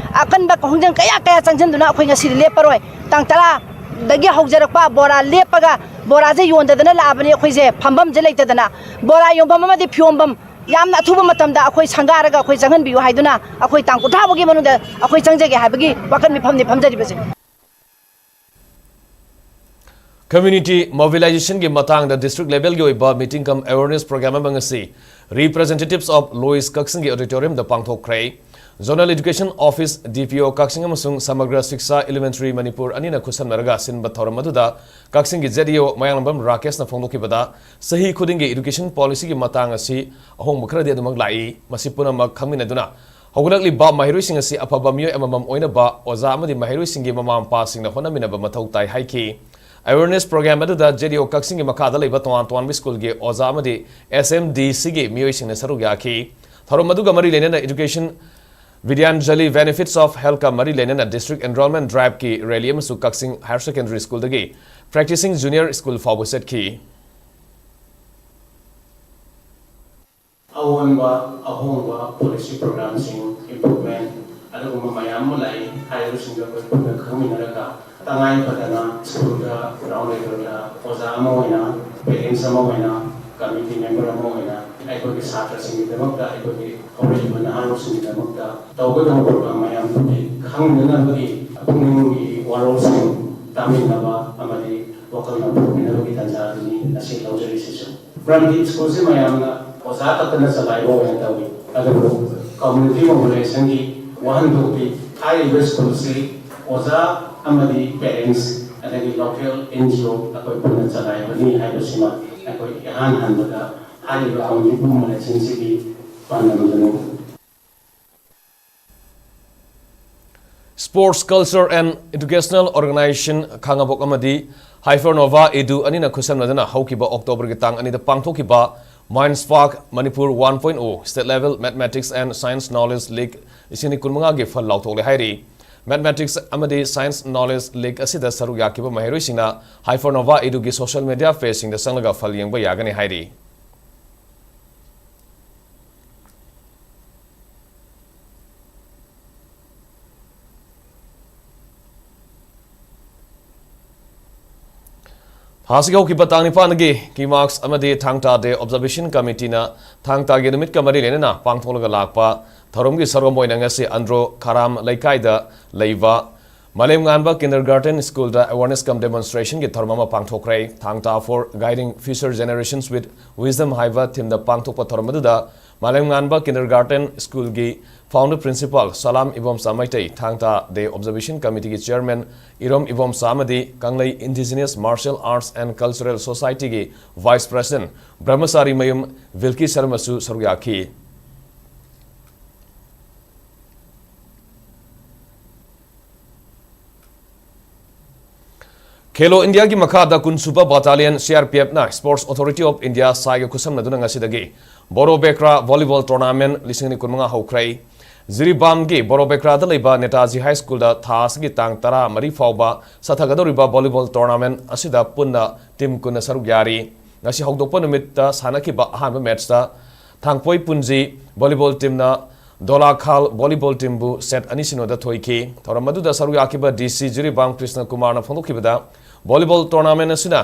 ꯑꯀꯟꯕ ꯈꯣꯡꯖꯪ ꯀꯌꯥ ꯀꯌꯥ ꯆꯪꯁꯤꯟꯗꯨꯅ ꯑꯩꯈꯣꯏ ꯉꯁꯤꯗꯤ ꯂꯦꯞꯄꯔꯣꯏ꯫ ꯇꯥꯡ ꯇꯔꯥ ꯗꯒꯤ ꯍꯧꯖꯔꯛꯄ ꯕꯣꯔꯥ ꯂꯦꯞꯄꯒ ꯕꯣꯔꯥꯁꯦ ꯌꯣꯟꯗꯗꯅ ꯂꯥꯛꯑꯕꯅꯤ꯫ ꯑꯩꯈꯣꯏꯁꯦ ꯐꯝꯐꯝꯁꯦ ꯂꯩꯇꯗꯅ ꯕꯣꯔꯥ ꯌꯣꯟꯐꯝ ꯑꯃꯗꯤ ꯐꯤꯌꯣꯟꯐꯝ ꯌꯥꯝꯅ ꯑꯊꯨꯕ ꯃꯇꯝꯗ ꯑꯩꯈꯣꯏ ꯁꯪꯒꯥꯔꯒ ꯑꯩꯈꯣꯏ ꯆꯪꯍꯟꯕꯤꯌꯨ ꯍꯥꯏꯗꯨꯅ ꯑꯩꯈꯣꯏ ꯇꯥꯡ ꯀꯨꯟꯊ꯭ꯔꯥ ꯐꯥꯎꯒꯤ ꯃꯅꯨꯡꯗ ꯑꯩꯈꯣꯏ ꯆꯪꯖꯒꯦ ꯍꯥꯏꯕꯒꯤ ꯋꯥꯀꯠ ꯃꯤꯐꯝꯅꯤ ꯐꯝꯖꯔꯤꯕꯁꯦ꯫ Community mobilizationꯒꯤ ꯃꯇꯥꯡꯗ district levelꯒꯤ ꯑꯣꯏꯕ meeting cum awareness program ꯑꯃ ꯉꯁꯤ Representatives of Lois ꯀꯛꯆꯤꯡꯒꯤ auditoriumꯗ ꯄꯥꯡꯊꯣꯛꯈ꯭ꯔꯦ꯫ Zonal Education Office, D P O ꯀꯛꯆꯤꯡ ꯑꯃꯁꯨꯡ ꯁꯃꯒ꯭ꯔ ꯁꯤꯛꯁꯥ Elementary ꯃꯅꯤꯄꯨꯔ ꯑꯅꯤꯅ ꯈꯨꯠꯁꯝꯅꯔꯒ ꯁꯤꯟꯕ ꯊꯧꯔꯝ ꯑꯗꯨꯗ ꯀꯛꯆꯤꯡꯒꯤ Z E O ꯃꯌꯥꯡꯂꯝꯕꯝ ꯔꯥꯀꯦꯁꯅ ꯐꯣꯡꯗꯣꯛꯈꯤꯕꯗ, ꯆꯍꯤ ꯈꯨꯗꯤꯡꯒꯤ education policyꯒꯤ ꯃꯇꯥꯡ ꯑꯁꯤ ꯑꯍꯣꯡꯕ ꯈꯔꯗꯤ ꯑꯗꯨꯃꯛ ꯂꯥꯛꯏ꯫ ꯃꯁꯤ ꯄꯨꯝꯅꯃꯛ ꯈꯪꯃꯤꯟꯅꯗꯨꯅ ꯍꯧꯒꯠꯂꯛꯂꯤꯕ ꯃꯍꯩꯔꯣꯏꯁꯤꯡ ꯑꯁꯤ ꯑꯐꯕ ꯃꯤꯑꯣꯏ ꯑꯃꯃꯝ ꯑꯣꯏꯅꯕ ꯑꯣꯖꯥ ꯑꯃꯗꯤ ꯃꯍꯩꯔꯣꯏꯁꯤꯡꯒꯤ ꯃꯃꯥ ꯃꯄꯥꯁꯤꯡꯅ ꯍꯣꯠꯅꯃꯤꯟꯅꯕ ꯃꯊꯧ ꯇꯥꯏ ꯍꯥꯏꯈꯤ꯫ Awareness program ꯑꯗꯨꯗ Z E O ꯀꯛꯆꯤꯡꯒꯤ ꯃꯈꯥꯗ ꯂꯩꯕ ꯇꯣꯉꯥꯟ ꯇꯣꯉꯥꯟꯕ ꯁ꯭ꯀꯨꯜꯒꯤ ꯑꯣꯖꯥ ꯑꯃꯗꯤ S M D Cꯒꯤ ꯃꯤꯑꯣꯏꯁꯤꯡꯅ ꯁꯔꯨꯛ ꯌꯥꯈꯤ꯫ ꯊꯧꯔꯝ ꯑꯗꯨꯒ ꯃꯔꯤ ꯂꯩꯅꯅ Education Vidyanjali Benefits of Healthꯀ ꯃꯔꯤ ꯂꯩꯅꯅ District Enrollment Driveꯀꯤ rally ꯑꯃꯁꯨ ꯀꯛꯆꯤꯡ Higher Secondary Schoolꯗꯒꯤ Practicing Junior School ꯐꯥꯎꯕ ꯆꯠꯈꯤ꯫ ꯑꯑꯣꯟꯕ ꯑꯍꯣꯡꯕ policy programꯁꯤꯡ, improvement ꯑꯗꯨꯒꯨꯝꯕ ꯃꯌꯥꯝ ꯑꯃ ꯂꯥꯛꯏ꯫ ꯍꯥꯏꯔꯤꯕꯁꯤꯡꯗꯣ ꯑꯩꯈꯣꯏ ꯄꯨꯟꯅ ꯈꯪꯃꯤꯟꯅꯔꯒ ꯇꯉꯥꯏ ꯐꯗꯅ ꯁ꯭ꯀꯨꯜꯗ ground levelꯗ ꯑꯣꯖꯥ ꯑꯃ ꯑꯣꯏꯅ, parents ꯑꯃ ꯑꯣꯏꯅ, committee member ꯑꯃ ꯑꯣꯏꯅ ꯑꯩꯈꯣꯏꯒꯤ ꯁꯥꯇ꯭ꯔꯁꯤꯡꯒꯤꯗꯃꯛꯇ, ꯑꯩꯈꯣꯏꯒꯤ ꯍꯧꯔꯛꯂꯤꯕ ꯅꯍꯥꯔꯣꯜꯁꯤꯡꯒꯤꯗꯃꯛꯇ ꯇꯧꯒꯗꯧꯕ program ꯃꯌꯥꯝꯗꯨꯒꯤ ꯈꯪꯅꯅꯕꯒꯤ ꯄꯨꯛꯅꯤꯡꯒꯤ ꯋꯥꯔꯣꯜꯁꯤꯡ ꯇꯥꯃꯤꯟꯅꯕ ꯑꯃꯗꯤ ꯋꯥꯈꯜ ꯂꯧꯊꯣꯛꯃꯤꯟꯅꯕꯒꯤ ꯇꯥꯟꯖꯥ ꯑꯗꯨꯅꯤ ꯉꯁꯤ ꯂꯧꯖꯔꯤꯁꯤꯁꯨ꯫ ꯃꯔꯝꯗꯤ ꯁ꯭ꯀꯨꯜꯁꯤ ꯃꯌꯥꯝꯅ ꯑꯣꯖꯥ ꯈꯛꯇꯅ ꯆꯂꯥꯏꯕ ꯑꯣꯏꯅ ꯇꯧꯏ, ꯑꯗꯨꯕꯨ community mobilizationꯒꯤ ꯋꯥꯍꯟꯊꯣꯛꯇꯤ ꯍꯥꯏꯔꯤꯕ ꯁ꯭ꯀꯨꯜꯁꯤ ꯑꯣꯖꯥ ꯑꯃꯗꯤ parents ꯑꯗꯒꯤ local N G O ꯑꯩꯈꯣꯏ ꯄꯨꯟꯅ ꯆꯂꯥꯏꯕꯅꯤ ꯍꯥꯏꯕꯁꯤꯃ ꯑꯩꯈꯣꯏ ꯏꯍꯥꯟ ꯍꯥꯟꯕꯗ ꯍꯥꯏꯔꯤꯕ community mobilizationꯁꯤꯒꯤ ꯄꯥꯟꯗꯝꯗꯨꯅꯤ꯫ Sports Culture and Educational Organization ꯈꯥꯉꯕꯣꯛ ꯑꯃꯗꯤ Hypernova Edu ꯑꯅꯤꯅ ꯈꯨꯠꯁꯝꯅꯗꯨꯅ ꯍꯧꯈꯤꯕ Octoberꯒꯤ ꯇꯥꯡ ꯑꯅꯤꯗ ꯄꯥꯡꯊꯣꯛꯈꯤꯕ Minds Park Manipur one point oh State Level Mathematics and Science Knowledge League ꯂꯤꯁꯤꯡ ꯑꯅꯤ ꯀꯨꯟꯃꯉꯥꯒꯤ ꯐꯜ ꯂꯥꯎꯊꯣꯛꯂꯦ ꯍꯥꯏꯔꯤ꯫ Mathematics ꯑꯃꯗꯤ Science Knowledge League ꯑꯁꯤꯗ ꯁꯔꯨꯛ ꯌꯥꯈꯤꯕ ꯃꯍꯩꯔꯣꯏꯁꯤꯡꯅ Hypernova Eduꯒꯤ social media pageꯁꯤꯡꯗ ꯆꯪꯂꯒ ꯐꯜ ꯌꯦꯡꯕ ꯌꯥꯒꯅꯤ ꯍꯥꯏꯔꯤ꯫ ꯊꯥꯁꯤꯒꯤ ꯍꯧꯈꯤꯕ ꯇꯥꯡ ꯅꯤꯄꯥꯟꯒꯤ ꯀꯤꯃꯥꯛꯁ ꯑꯃꯗꯤ ꯊꯥꯡ ꯇꯥ ꯗꯦ ꯑꯣꯕꯖꯥꯔꯕꯦꯁꯟ ꯀꯃꯤꯇꯤꯅ ꯊꯥꯡ ꯇꯥꯒꯤ ꯅꯨꯃꯤꯠꯀ ꯃꯔꯤ ꯂꯩꯅꯅ ꯄꯥꯡꯊꯣꯛꯂꯒ ꯂꯥꯛꯄ ꯊꯧꯔꯝꯒꯤ ꯁꯔꯨꯛ ꯑꯃ ꯑꯣꯏꯅ ꯉꯁꯤ ꯑꯟꯗ꯭ꯔꯣ ꯈꯥꯔꯥꯝ ꯂꯩꯀꯥꯏꯗ ꯂꯩꯕ ꯃꯥꯂꯦꯝ ꯉꯥꯟꯕ ꯀꯤꯟꯗꯔꯒꯥꯔꯇꯦꯟ ꯁ꯭ꯀꯨꯜꯗ ꯑꯦꯋꯥꯔꯅꯦꯁ ꯀꯝ ꯗꯦꯃꯣꯟꯁꯇ꯭ꯔꯦꯁꯟꯒꯤ ꯊꯧꯔꯝ ꯑꯃ ꯄꯥꯡꯊꯣꯛꯈ꯭ꯔꯦ꯫ ꯊꯥꯡ ꯇꯥ for guiding future generations with wisdom ꯍꯥꯏꯕ ꯊꯤꯝꯗ ꯄꯥꯡꯊꯣꯛꯄ ꯊꯧꯔꯝ ꯑꯗꯨꯗ ꯃꯥꯂꯦꯝ ꯉꯥꯟꯕ ꯀꯤꯟꯗꯔꯒꯥꯔꯇꯦꯟ ꯁ꯭ꯀꯨꯜꯒꯤ ꯐꯥꯎꯟꯗꯔ ꯄ꯭ꯔꯤꯟꯁꯤꯄꯥꯜ ꯁꯂꯥꯝ ꯏꯕꯣꯝꯆꯥ ꯃꯩꯇꯩ, ꯊꯥꯡ ꯇꯥ ꯗꯦ ꯑꯣꯕꯖꯥꯔꯕꯦꯁꯟ ꯀꯃꯤꯇꯤꯒꯤ ꯆꯤꯌꯔꯃꯦꯟ ꯏꯔꯣꯝ ꯏꯕꯣꯝꯆꯥ ꯑꯃꯗꯤ Kanglei indigenous martial arts and cultural ꯁꯣꯁꯥꯏꯇꯤꯒꯤ ꯚꯥꯏꯁ ꯄ꯭ꯔꯦꯁꯤꯗꯦꯟꯠ ꯕ꯭ꯔꯍꯃꯆꯥꯔꯤ ꯃꯌꯨꯝ ꯚꯤꯜꯀꯤ ꯁꯔꯃꯁꯨ ꯁꯔꯨꯛ ꯌꯥꯈꯤ꯫ ꯈꯦꯂꯣ ꯏꯟꯗꯤꯌꯥꯒꯤ ꯃꯈꯥꯗ ꯀꯨꯟꯁꯨꯕ ꯕꯠꯇꯥꯂꯤꯌꯟ ꯁꯤ ꯑꯥꯔ ꯄꯤ ꯑꯦꯐꯅ Sports Authority of India, ꯁꯥꯏꯒ ꯈꯨꯠꯁꯝꯅꯗꯨꯅ ꯉꯁꯤꯗꯒꯤ ꯕꯣꯔꯣ ꯕꯦꯀ꯭ꯔꯥ ꯚꯣꯂꯤꯕꯣꯜ ꯇꯣꯔꯅꯥꯃꯦꯟꯠ ꯂꯤꯁꯤꯡ ꯑꯅꯤ ꯀꯨꯟꯃꯉꯥ ꯍꯧꯈ꯭ꯔꯦ꯫ ꯖꯤꯔꯤꯕꯥꯝꯒꯤ ꯕꯣꯔꯣ ꯕꯦꯀ꯭ꯔꯥꯗ ꯂꯩꯕ ꯅꯦꯇꯥꯖꯤ ꯍꯥꯏ ꯁ꯭ꯀꯨꯜꯗ ꯊꯥ ꯑꯁꯤꯒꯤ ꯇꯥꯡ ꯇꯔꯥꯃꯔꯤ ꯐꯥꯎꯕ ꯆꯠꯊꯒꯗꯧꯔꯤꯕ ꯚꯣꯂꯤꯕꯣꯜ ꯇꯣꯔꯅꯥꯃꯦꯟꯠ ꯑꯁꯤꯗ ꯄꯨꯟꯅ ꯇꯤꯝ ꯀꯨꯟꯅ ꯁꯔꯨꯛ ꯌꯥꯔꯤ꯫ ꯉꯁꯤ ꯍꯧꯗꯣꯛꯄ ꯅꯨꯃꯤꯠꯇ ꯁꯥꯟꯅꯈꯤꯕ ꯑꯍꯥꯟꯕ ꯃꯦꯠꯆꯇ ꯊꯥꯡꯄꯣꯏ ꯄꯨꯟꯖꯤ ꯚꯣꯂꯤꯕꯣꯜ ꯇꯤꯝꯅ ꯗꯣꯂꯥꯈꯥꯜ ꯚꯣꯂꯤꯕꯣꯜ ꯇꯤꯝꯕꯨ ꯁꯦꯠ ꯑꯅꯤ ꯁꯤꯅꯣꯗ ꯊꯣꯏꯈꯤ꯫ ꯊꯧꯔꯝ ꯑꯗꯨꯗ ꯁꯔꯨꯛ ꯌꯥꯈꯤꯕ ꯗꯤ ꯁꯤ ꯖꯤꯔꯤꯕꯥꯝ ꯀ꯭ꯔꯤꯁꯅ ꯀꯨꯃꯥꯔꯅ ꯐꯣꯡꯗꯣꯛꯈꯤꯕꯗ, ꯚꯣꯂꯤꯕꯣꯜ ꯇꯣꯔꯅꯥꯃꯦꯟꯠ ꯑꯁꯤꯅ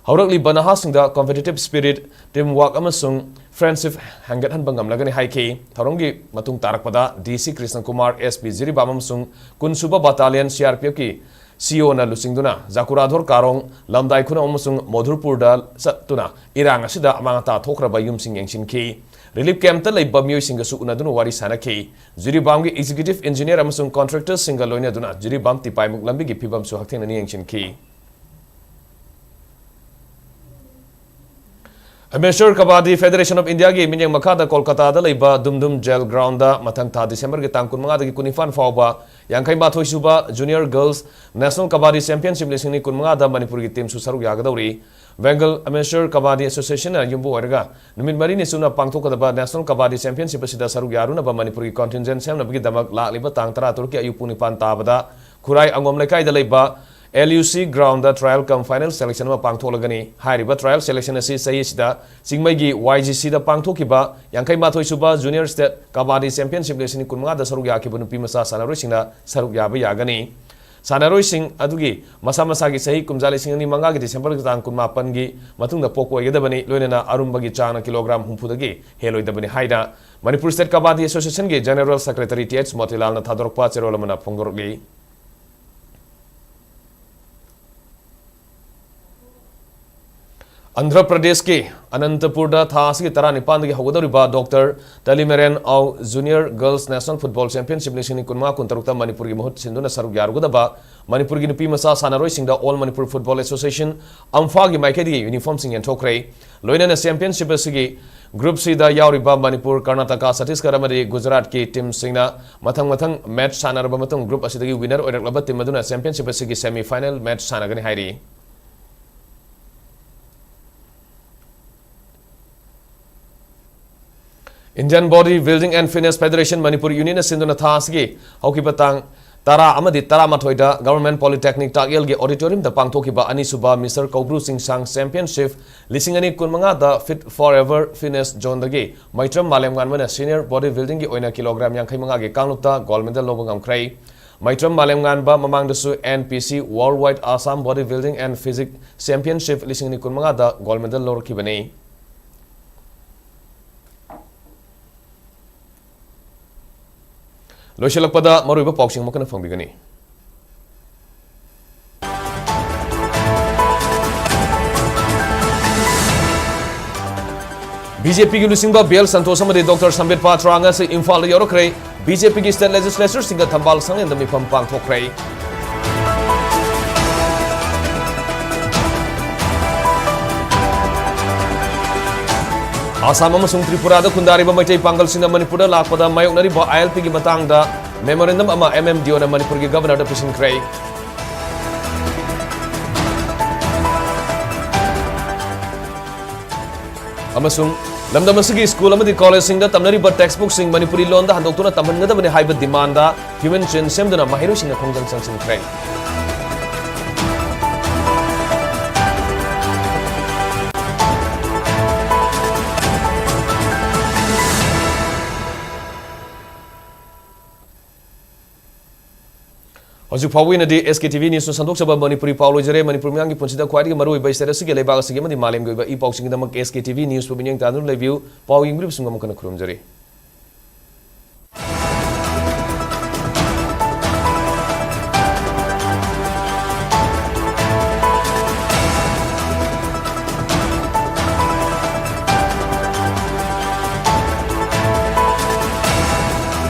ꯍꯧꯔꯛꯂꯤꯕ ꯅꯍꯥꯁꯤꯡꯗ competitive spirit, team work ꯑꯃꯁꯨꯡ friendship ꯍꯦꯟꯒꯠꯍꯟꯕ ꯉꯝꯂꯒꯅꯤ ꯍꯥꯏꯈꯤ꯫ ꯊꯧꯔꯝꯒꯤ ꯃꯇꯨꯡ ꯇꯥꯔꯛꯄꯗ ꯗꯤ ꯁꯤ ꯀ꯭ꯔꯤꯁꯅ ꯀꯨꯃꯥꯔ, ꯑꯦꯁ ꯄꯤ ꯖꯤꯔꯤꯕꯥꯝ ꯑꯃꯁꯨꯡ ꯀꯨꯟꯁꯨꯕ ꯕꯠꯇꯥꯂꯤꯌꯟ ꯁꯤ ꯑꯥꯔ ꯄꯤ ꯑꯦꯐꯀꯤ ꯁꯤ ꯏ ꯑꯣꯅ ꯂꯨꯆꯤꯡꯗꯨꯅ ꯖꯥꯀꯨꯔꯥꯙꯣꯔ ꯀꯥꯔꯣꯡ, ꯂꯝꯗꯥꯏ ꯈꯨꯅꯧ ꯑꯃꯁꯨꯡ ꯃꯣꯙꯨꯔꯄꯨꯔꯗ ꯆꯠꯇꯨꯅ ꯏꯔꯥꯡ ꯑꯁꯤꯗ ꯑꯃꯥꯡ ꯑꯇꯥ ꯊꯣꯛꯈ꯭ꯔꯕ ꯌꯨꯝꯁꯤꯡ ꯌꯦꯡꯁꯤꯟꯈꯤ꯫ ꯔꯤꯂꯤꯐ ꯀꯦꯝꯞꯇ ꯂꯩꯕ ꯃꯤꯑꯣꯏꯁꯤꯡꯒꯁꯨ ꯎꯅꯗꯨꯅ ꯋꯥꯔꯤ ꯁꯥꯅꯈꯤ꯫ ꯖꯤꯔꯤꯕꯥꯝꯒꯤ ꯑꯦꯛꯖꯤꯀ꯭ꯌꯨꯇꯤꯚ ꯏꯟꯖꯤꯅꯤꯌꯔ ꯑꯃꯁꯨꯡ ꯀꯣꯟꯇ꯭ꯔꯦꯛꯇꯔꯁꯤꯡꯒ ꯂꯣꯏꯅꯗꯨꯅ ꯖꯤꯔꯤꯕꯥꯝ ꯇꯤꯄꯥꯏꯃꯨꯛ ꯂꯝꯕꯤꯒꯤ ꯐꯤꯕꯝꯁꯨ ꯍꯛꯊꯦꯡꯅꯅ ꯌꯦꯡꯁꯤꯟꯈꯤ꯫ Amateur Kabaddi Federation of Indiaꯒꯤ ꯃꯤꯠꯌꯦꯡ ꯃꯈꯥꯗ ꯀꯣꯜꯀꯇꯥꯗ ꯂꯩꯕ ꯗꯨꯝꯗꯨꯝ ꯖꯦꯜ ꯒ꯭ꯔꯥꯎꯟꯗ ꯃꯊꯪ ꯊꯥ ꯗꯤꯁꯦꯝꯕꯔꯒꯤ ꯇꯥꯡ ꯀꯨꯟꯃꯉꯥꯗꯒꯤ ꯀꯨꯟꯅꯤꯄꯥꯟ ꯐꯥꯎꯕ ꯌꯥꯡꯈꯩ ꯃꯥꯊꯣꯏ ꯁꯨꯕ Junior Girls National Kabaddi Championship ꯂꯤꯁꯤꯡ ꯑꯅꯤ ꯀꯨꯟꯃꯉꯥꯗ ꯃꯅꯤꯄꯨꯔꯒꯤ ꯇꯤꯝꯁꯨ ꯁꯔꯨꯛ ꯌꯥꯒꯗꯧꯔꯤ꯫ Bengal Amateur Kabaddi Associationꯅ ꯌꯨꯝꯕꯨ ꯑꯣꯏꯔꯒ ꯅꯨꯃꯤꯠ ꯃꯔꯤꯅꯤ ꯆꯨꯞꯅ ꯄꯥꯡꯊꯣꯛꯀꯗꯕ National Kabaddi Championship ꯑꯁꯤꯗ ꯁꯔꯨꯛ ꯌꯥꯔꯨꯅꯕ ꯃꯅꯤꯄꯨꯔꯒꯤ contingent ꯁꯦꯝꯅꯕꯒꯤꯗꯃꯛ ꯂꯥꯛꯂꯤꯕ ꯇꯥꯡ ꯇꯔꯥꯇꯔꯨꯛꯀꯤ ꯑꯌꯨꯛ ꯄꯨꯡ ꯅꯤꯄꯥꯟ ꯇꯥꯕꯗ ꯈꯨꯔꯥꯏ ꯑꯉꯣꯝ ꯂꯩꯀꯥꯏꯗ ꯂꯩꯕ L U C groundꯗ trial cum final selection ꯑꯃ ꯄꯥꯡꯊꯣꯛꯂꯒꯅꯤ꯫ ꯍꯥꯏꯔꯤꯕ trial selection ꯑꯁꯤ ꯆꯍꯤ ꯑꯁꯤꯗ ꯆꯤꯡꯃꯩꯒꯤ Y G Cꯗ ꯄꯥꯡꯊꯣꯛꯈꯤꯕ ꯌꯥꯡꯈꯩ ꯃꯥꯊꯣꯏ ꯁꯨꯕ Junior State Kabaddi Championship ꯂꯤꯁꯤꯡ ꯀꯨꯟꯃꯉꯥꯗ ꯁꯔꯨꯛ ꯌꯥꯈꯤꯕ ꯅꯨꯄꯤ ꯃꯆꯥ ꯁꯥꯟꯅꯔꯣꯏꯁꯤꯡꯅ ꯁꯔꯨꯛ ꯌꯥꯕ ꯌꯥꯒꯅꯤ꯫ ꯁꯥꯟꯅꯔꯣꯏꯁꯤꯡ ꯑꯗꯨꯒꯤ ꯃꯁꯥ ꯃꯁꯥꯒꯤ ꯆꯍꯤ ꯀꯨꯝꯖꯥ ꯂꯤꯁꯤꯡ ꯑꯅꯤ ꯃꯉꯥꯒꯤ ꯗꯤꯁꯦꯝꯕꯔꯒꯤ ꯇꯥꯡ ꯀꯨꯟꯃꯥꯄꯟꯒꯤ ꯃꯇꯨꯡꯗ ꯄꯣꯛꯄ ꯑꯣꯏꯒꯗꯕꯅꯤ, ꯂꯣꯏꯅꯅ ꯑꯔꯨꯝꯕꯒꯤ ꯆꯥꯡꯅ ꯀꯤꯂꯣꯒ꯭ꯔꯥꯝ ꯍꯨꯝꯐꯨꯗꯒꯤ ꯍꯦꯜꯂꯣꯏꯗꯕꯅꯤ ꯍꯥꯏꯅ ꯃꯅꯤꯄꯨꯔ ꯁ꯭ꯇꯦꯠ ꯀꯕꯥꯗꯤ ꯑꯦꯁꯣꯁꯤꯌꯦꯁꯟꯒꯤ ꯖꯦꯅꯦꯔꯦꯜ ꯁꯦꯀ꯭ꯔꯦꯇꯔꯤ ꯇꯤ ꯑꯩꯆ ꯃꯣꯇꯤꯂꯥꯜꯅ ꯊꯥꯗꯣꯔꯛꯄ ꯆꯦꯔꯣꯜ ꯑꯃꯅ ꯐꯣꯡꯗꯣꯔꯛꯂꯤ꯫ ꯑꯟꯙ꯭ꯔ ꯄ꯭ꯔꯗꯦꯁꯀꯤ ꯑꯅꯟꯇꯄꯨꯔꯗ ꯊꯥ ꯑꯁꯤꯒꯤ ꯇꯔꯥꯅꯤꯄꯥꯟꯗꯒꯤ ꯍꯧꯒꯗꯧꯔꯤꯕ ꯗꯣꯛꯇꯔ ꯇꯂꯤꯃꯦꯔꯦꯟ ꯑꯥꯎ junior girls national football championship ꯂꯤꯁꯤꯡ ꯑꯅꯤ ꯀꯨꯟꯃꯉꯥ ꯀꯨꯟꯇꯔꯨꯛꯇ ꯃꯅꯤꯄꯨꯔꯒꯤ ꯃꯍꯨꯠ ꯁꯤꯟꯗꯨꯅ ꯁꯔꯨꯛ ꯌꯥꯔꯨꯒꯗꯕ ꯃꯅꯤꯄꯨꯔꯒꯤ ꯅꯨꯄꯤ ꯃꯆꯥ ꯁꯥꯟꯅꯔꯣꯏꯁꯤꯡꯗ ꯑꯣꯜ ꯃꯅꯤꯄꯨꯔ ꯐꯨꯠꯕꯣꯜ ꯑꯦꯁꯣꯁꯤꯌꯦꯁꯟ, ꯑꯝꯐꯥꯒꯤ ꯃꯥꯏꯀꯩꯗꯒꯤ ꯌꯨꯅꯤꯐꯣꯔꯝꯁꯤꯡ ꯌꯦꯟꯊꯣꯛꯈ꯭ꯔꯦ꯫ ꯂꯣꯏꯅꯅ ꯆꯦꯝꯄꯤꯌꯟꯁꯤꯞ ꯑꯁꯤꯒꯤ ꯒ꯭ꯔꯨꯞ ꯁꯤꯗ ꯌꯥꯎꯔꯤꯕ ꯃꯅꯤꯄꯨꯔ, ꯀꯔꯅꯥꯇꯀꯥ, ꯆꯇꯤꯁꯒꯔ ꯑꯃꯗꯤ ꯒꯨꯖꯔꯥꯠꯀꯤ ꯇꯤꯝꯁꯤꯡꯅ ꯃꯊꯪ ꯃꯊꯪ ꯃꯦꯠꯆ ꯁꯥꯟꯅꯔꯕ ꯃꯇꯨꯡ, ꯒ꯭ꯔꯨꯞ ꯑꯁꯤꯗꯒꯤ ꯋꯤꯅꯔ ꯑꯣꯏꯔꯛꯂꯕ ꯇꯤꯝ ꯑꯗꯨꯅ ꯆꯦꯝꯄꯤꯌꯟꯁꯤꯞ ꯑꯁꯤꯒꯤ ꯁꯦꯃꯤ ꯐꯥꯏꯅꯦꯜ ꯃꯦꯠꯆ ꯁꯥꯟꯅꯒꯅꯤ ꯍꯥꯏꯔꯤ꯫ Indian Body Building and Fitness Federation Manipur Unit ꯅ ꯁꯤꯟꯗꯨꯅ ꯊꯥ ꯑꯁꯤꯒꯤ ꯍꯧꯈꯤꯕ ꯇꯥꯡ ꯇꯔꯥ ꯑꯃꯗꯤ ꯇꯔꯥꯃꯥꯊꯣꯏꯗ Government Polytechnic ꯇꯥꯛꯌꯦꯜꯒꯤ auditorium ꯗ ꯄꯥꯡꯊꯣꯛꯈꯤꯕ ꯑꯅꯤꯁꯨꯕ ꯃꯤꯁꯇꯔ ꯀꯧꯕ꯭ꯔꯨ ꯆꯤꯡꯁꯥꯡ ꯆꯦꯝꯄꯤꯌꯟꯁꯤꯞ ꯂꯤꯁꯤꯡ ꯑꯅꯤ ꯀꯨꯟꯃꯉꯥꯗ Fit Forever Fitness Zone ꯗꯒꯤ ꯃꯩꯇ꯭ꯔꯝ ꯃꯥꯂꯦꯝꯉꯥꯟꯕꯅ senior body building ꯒꯤ ꯑꯣꯏꯅ ꯀꯤꯂꯣꯒ꯭ꯔꯥꯝ ꯌꯥꯡꯈꯩ ꯃꯉꯥꯒꯤ ꯀꯥꯡꯂꯨꯞꯇ gold medal ꯂꯧꯕ ꯉꯝꯈ꯭ꯔꯦ꯫ ꯃꯩꯇ꯭ꯔꯝ ꯃꯥꯂꯦꯝꯉꯥꯟꯕ ꯃꯃꯥꯡꯗꯁꯨ N P C Worldwide Assam Body Building and Physique Championship ꯂꯤꯁꯤꯡ ꯑꯅꯤ ꯀꯨꯟꯃꯉꯥꯗ gold medal ꯂꯧꯔꯛꯈꯤꯕꯅꯤ꯫ ꯂꯣꯏꯁꯤꯜꯂꯛꯄꯗ ꯃꯔꯨꯑꯣꯏꯕ ꯄꯥꯎꯁꯤꯡ ꯑꯃꯨꯛ ꯍꯟꯅ ꯐꯪꯕꯤꯒꯅꯤ꯫ B J P ꯒꯤ ꯂꯨꯆꯤꯡꯕ B L ꯁꯟꯇꯣꯁ ꯑꯃꯗꯤ ꯗꯣꯛꯇꯔ ꯁꯝꯕꯤꯠ ꯄꯥꯇ꯭ꯔꯥ ꯉꯁꯤ ꯏꯝꯐꯥꯜꯗ ꯌꯧꯔꯛꯈ꯭ꯔꯦ꯫ B J P ꯒꯤ state legislature ꯁꯤꯡꯒ ꯊꯝꯕꯥꯜ ꯁꯪꯂꯦꯟꯗ ꯃꯤꯐꯝ ꯄꯥꯡꯊꯣꯛꯈ꯭ꯔꯦ꯫ ꯑꯁꯥꯝ ꯑꯃꯁꯨꯡ ꯇ꯭ꯔꯤꯄꯨꯔꯥꯗ ꯈꯨꯟꯗꯥꯔꯤꯕ ꯃꯩꯇꯩ ꯄꯥꯡꯒꯜꯁꯤꯡꯅ ꯃꯅꯤꯄꯨꯔꯗ ꯂꯥꯛꯄꯗ ꯃꯥꯌꯣꯛꯅꯔꯤꯕ I L P ꯒꯤ ꯃꯇꯥꯡꯗ memorandum ꯑꯃ M M D O ꯅ ꯃꯅꯤꯄꯨꯔꯒꯤ Governor ꯗ ꯄꯤꯁꯤꯟꯈ꯭ꯔꯦ꯫ ꯑꯃꯁꯨꯡ ꯂꯝꯗꯝ ꯑꯁꯤꯒꯤ ꯁ꯭ꯀꯨꯜ ꯑꯃꯗꯤ ꯀꯣꯂꯦꯖꯁꯤꯡꯗ ꯇꯝꯅꯔꯤꯕ textbook ꯁꯤꯡ ꯃꯅꯤꯄꯨꯔꯤ ꯂꯣꯟꯗ ꯍꯟꯗꯣꯛꯇꯨꯅ ꯇꯝꯍꯟꯒꯗꯕꯅꯤ ꯍꯥꯏꯕ demand ꯗ human chain ꯁꯦꯝꯗꯨꯅ ꯃꯍꯩꯔꯣꯏꯁꯤꯡꯅ ꯈꯣꯡꯖꯪ ꯆꯪꯁꯤꯟꯈ꯭ꯔꯦ꯫ ꯍꯧꯖꯤꯛ ꯐꯥꯎꯕꯒꯤ ꯑꯣꯏꯅꯗꯤ S K T V Newsꯅ ꯁꯟꯗꯣꯛꯆꯕ Manipuri ꯄꯥꯎ ꯂꯣꯏꯖꯔꯦ꯫ ꯃꯅꯤꯄꯨꯔ ꯃꯤꯌꯥꯝꯒꯤ ꯄꯨꯟꯁꯤꯗ ꯈ꯭ꯋꯥꯏꯗꯒꯤ ꯃꯔꯨꯑꯣꯏꯕ state ꯑꯁꯤꯒꯤ, ꯂꯩꯕꯥꯛ ꯑꯁꯤꯒꯤ ꯑꯃꯗꯤ ꯃꯥꯂꯦꯝꯒꯤ ꯑꯣꯏꯕ E ꯄꯥꯎꯁꯤꯡꯒꯤꯗꯃꯛ S K T V Newsꯄꯨ ꯃꯤꯠꯌꯦꯡ ꯇꯥꯗꯨꯅ ꯂꯩꯕꯤꯌꯨ꯫ ꯄꯥꯎ ꯌꯦꯡꯕꯤꯔꯤꯕꯁꯤꯡ ꯑꯃꯨꯛ ꯍꯟꯅ ꯈꯨꯔꯨꯝꯖꯔꯤ꯫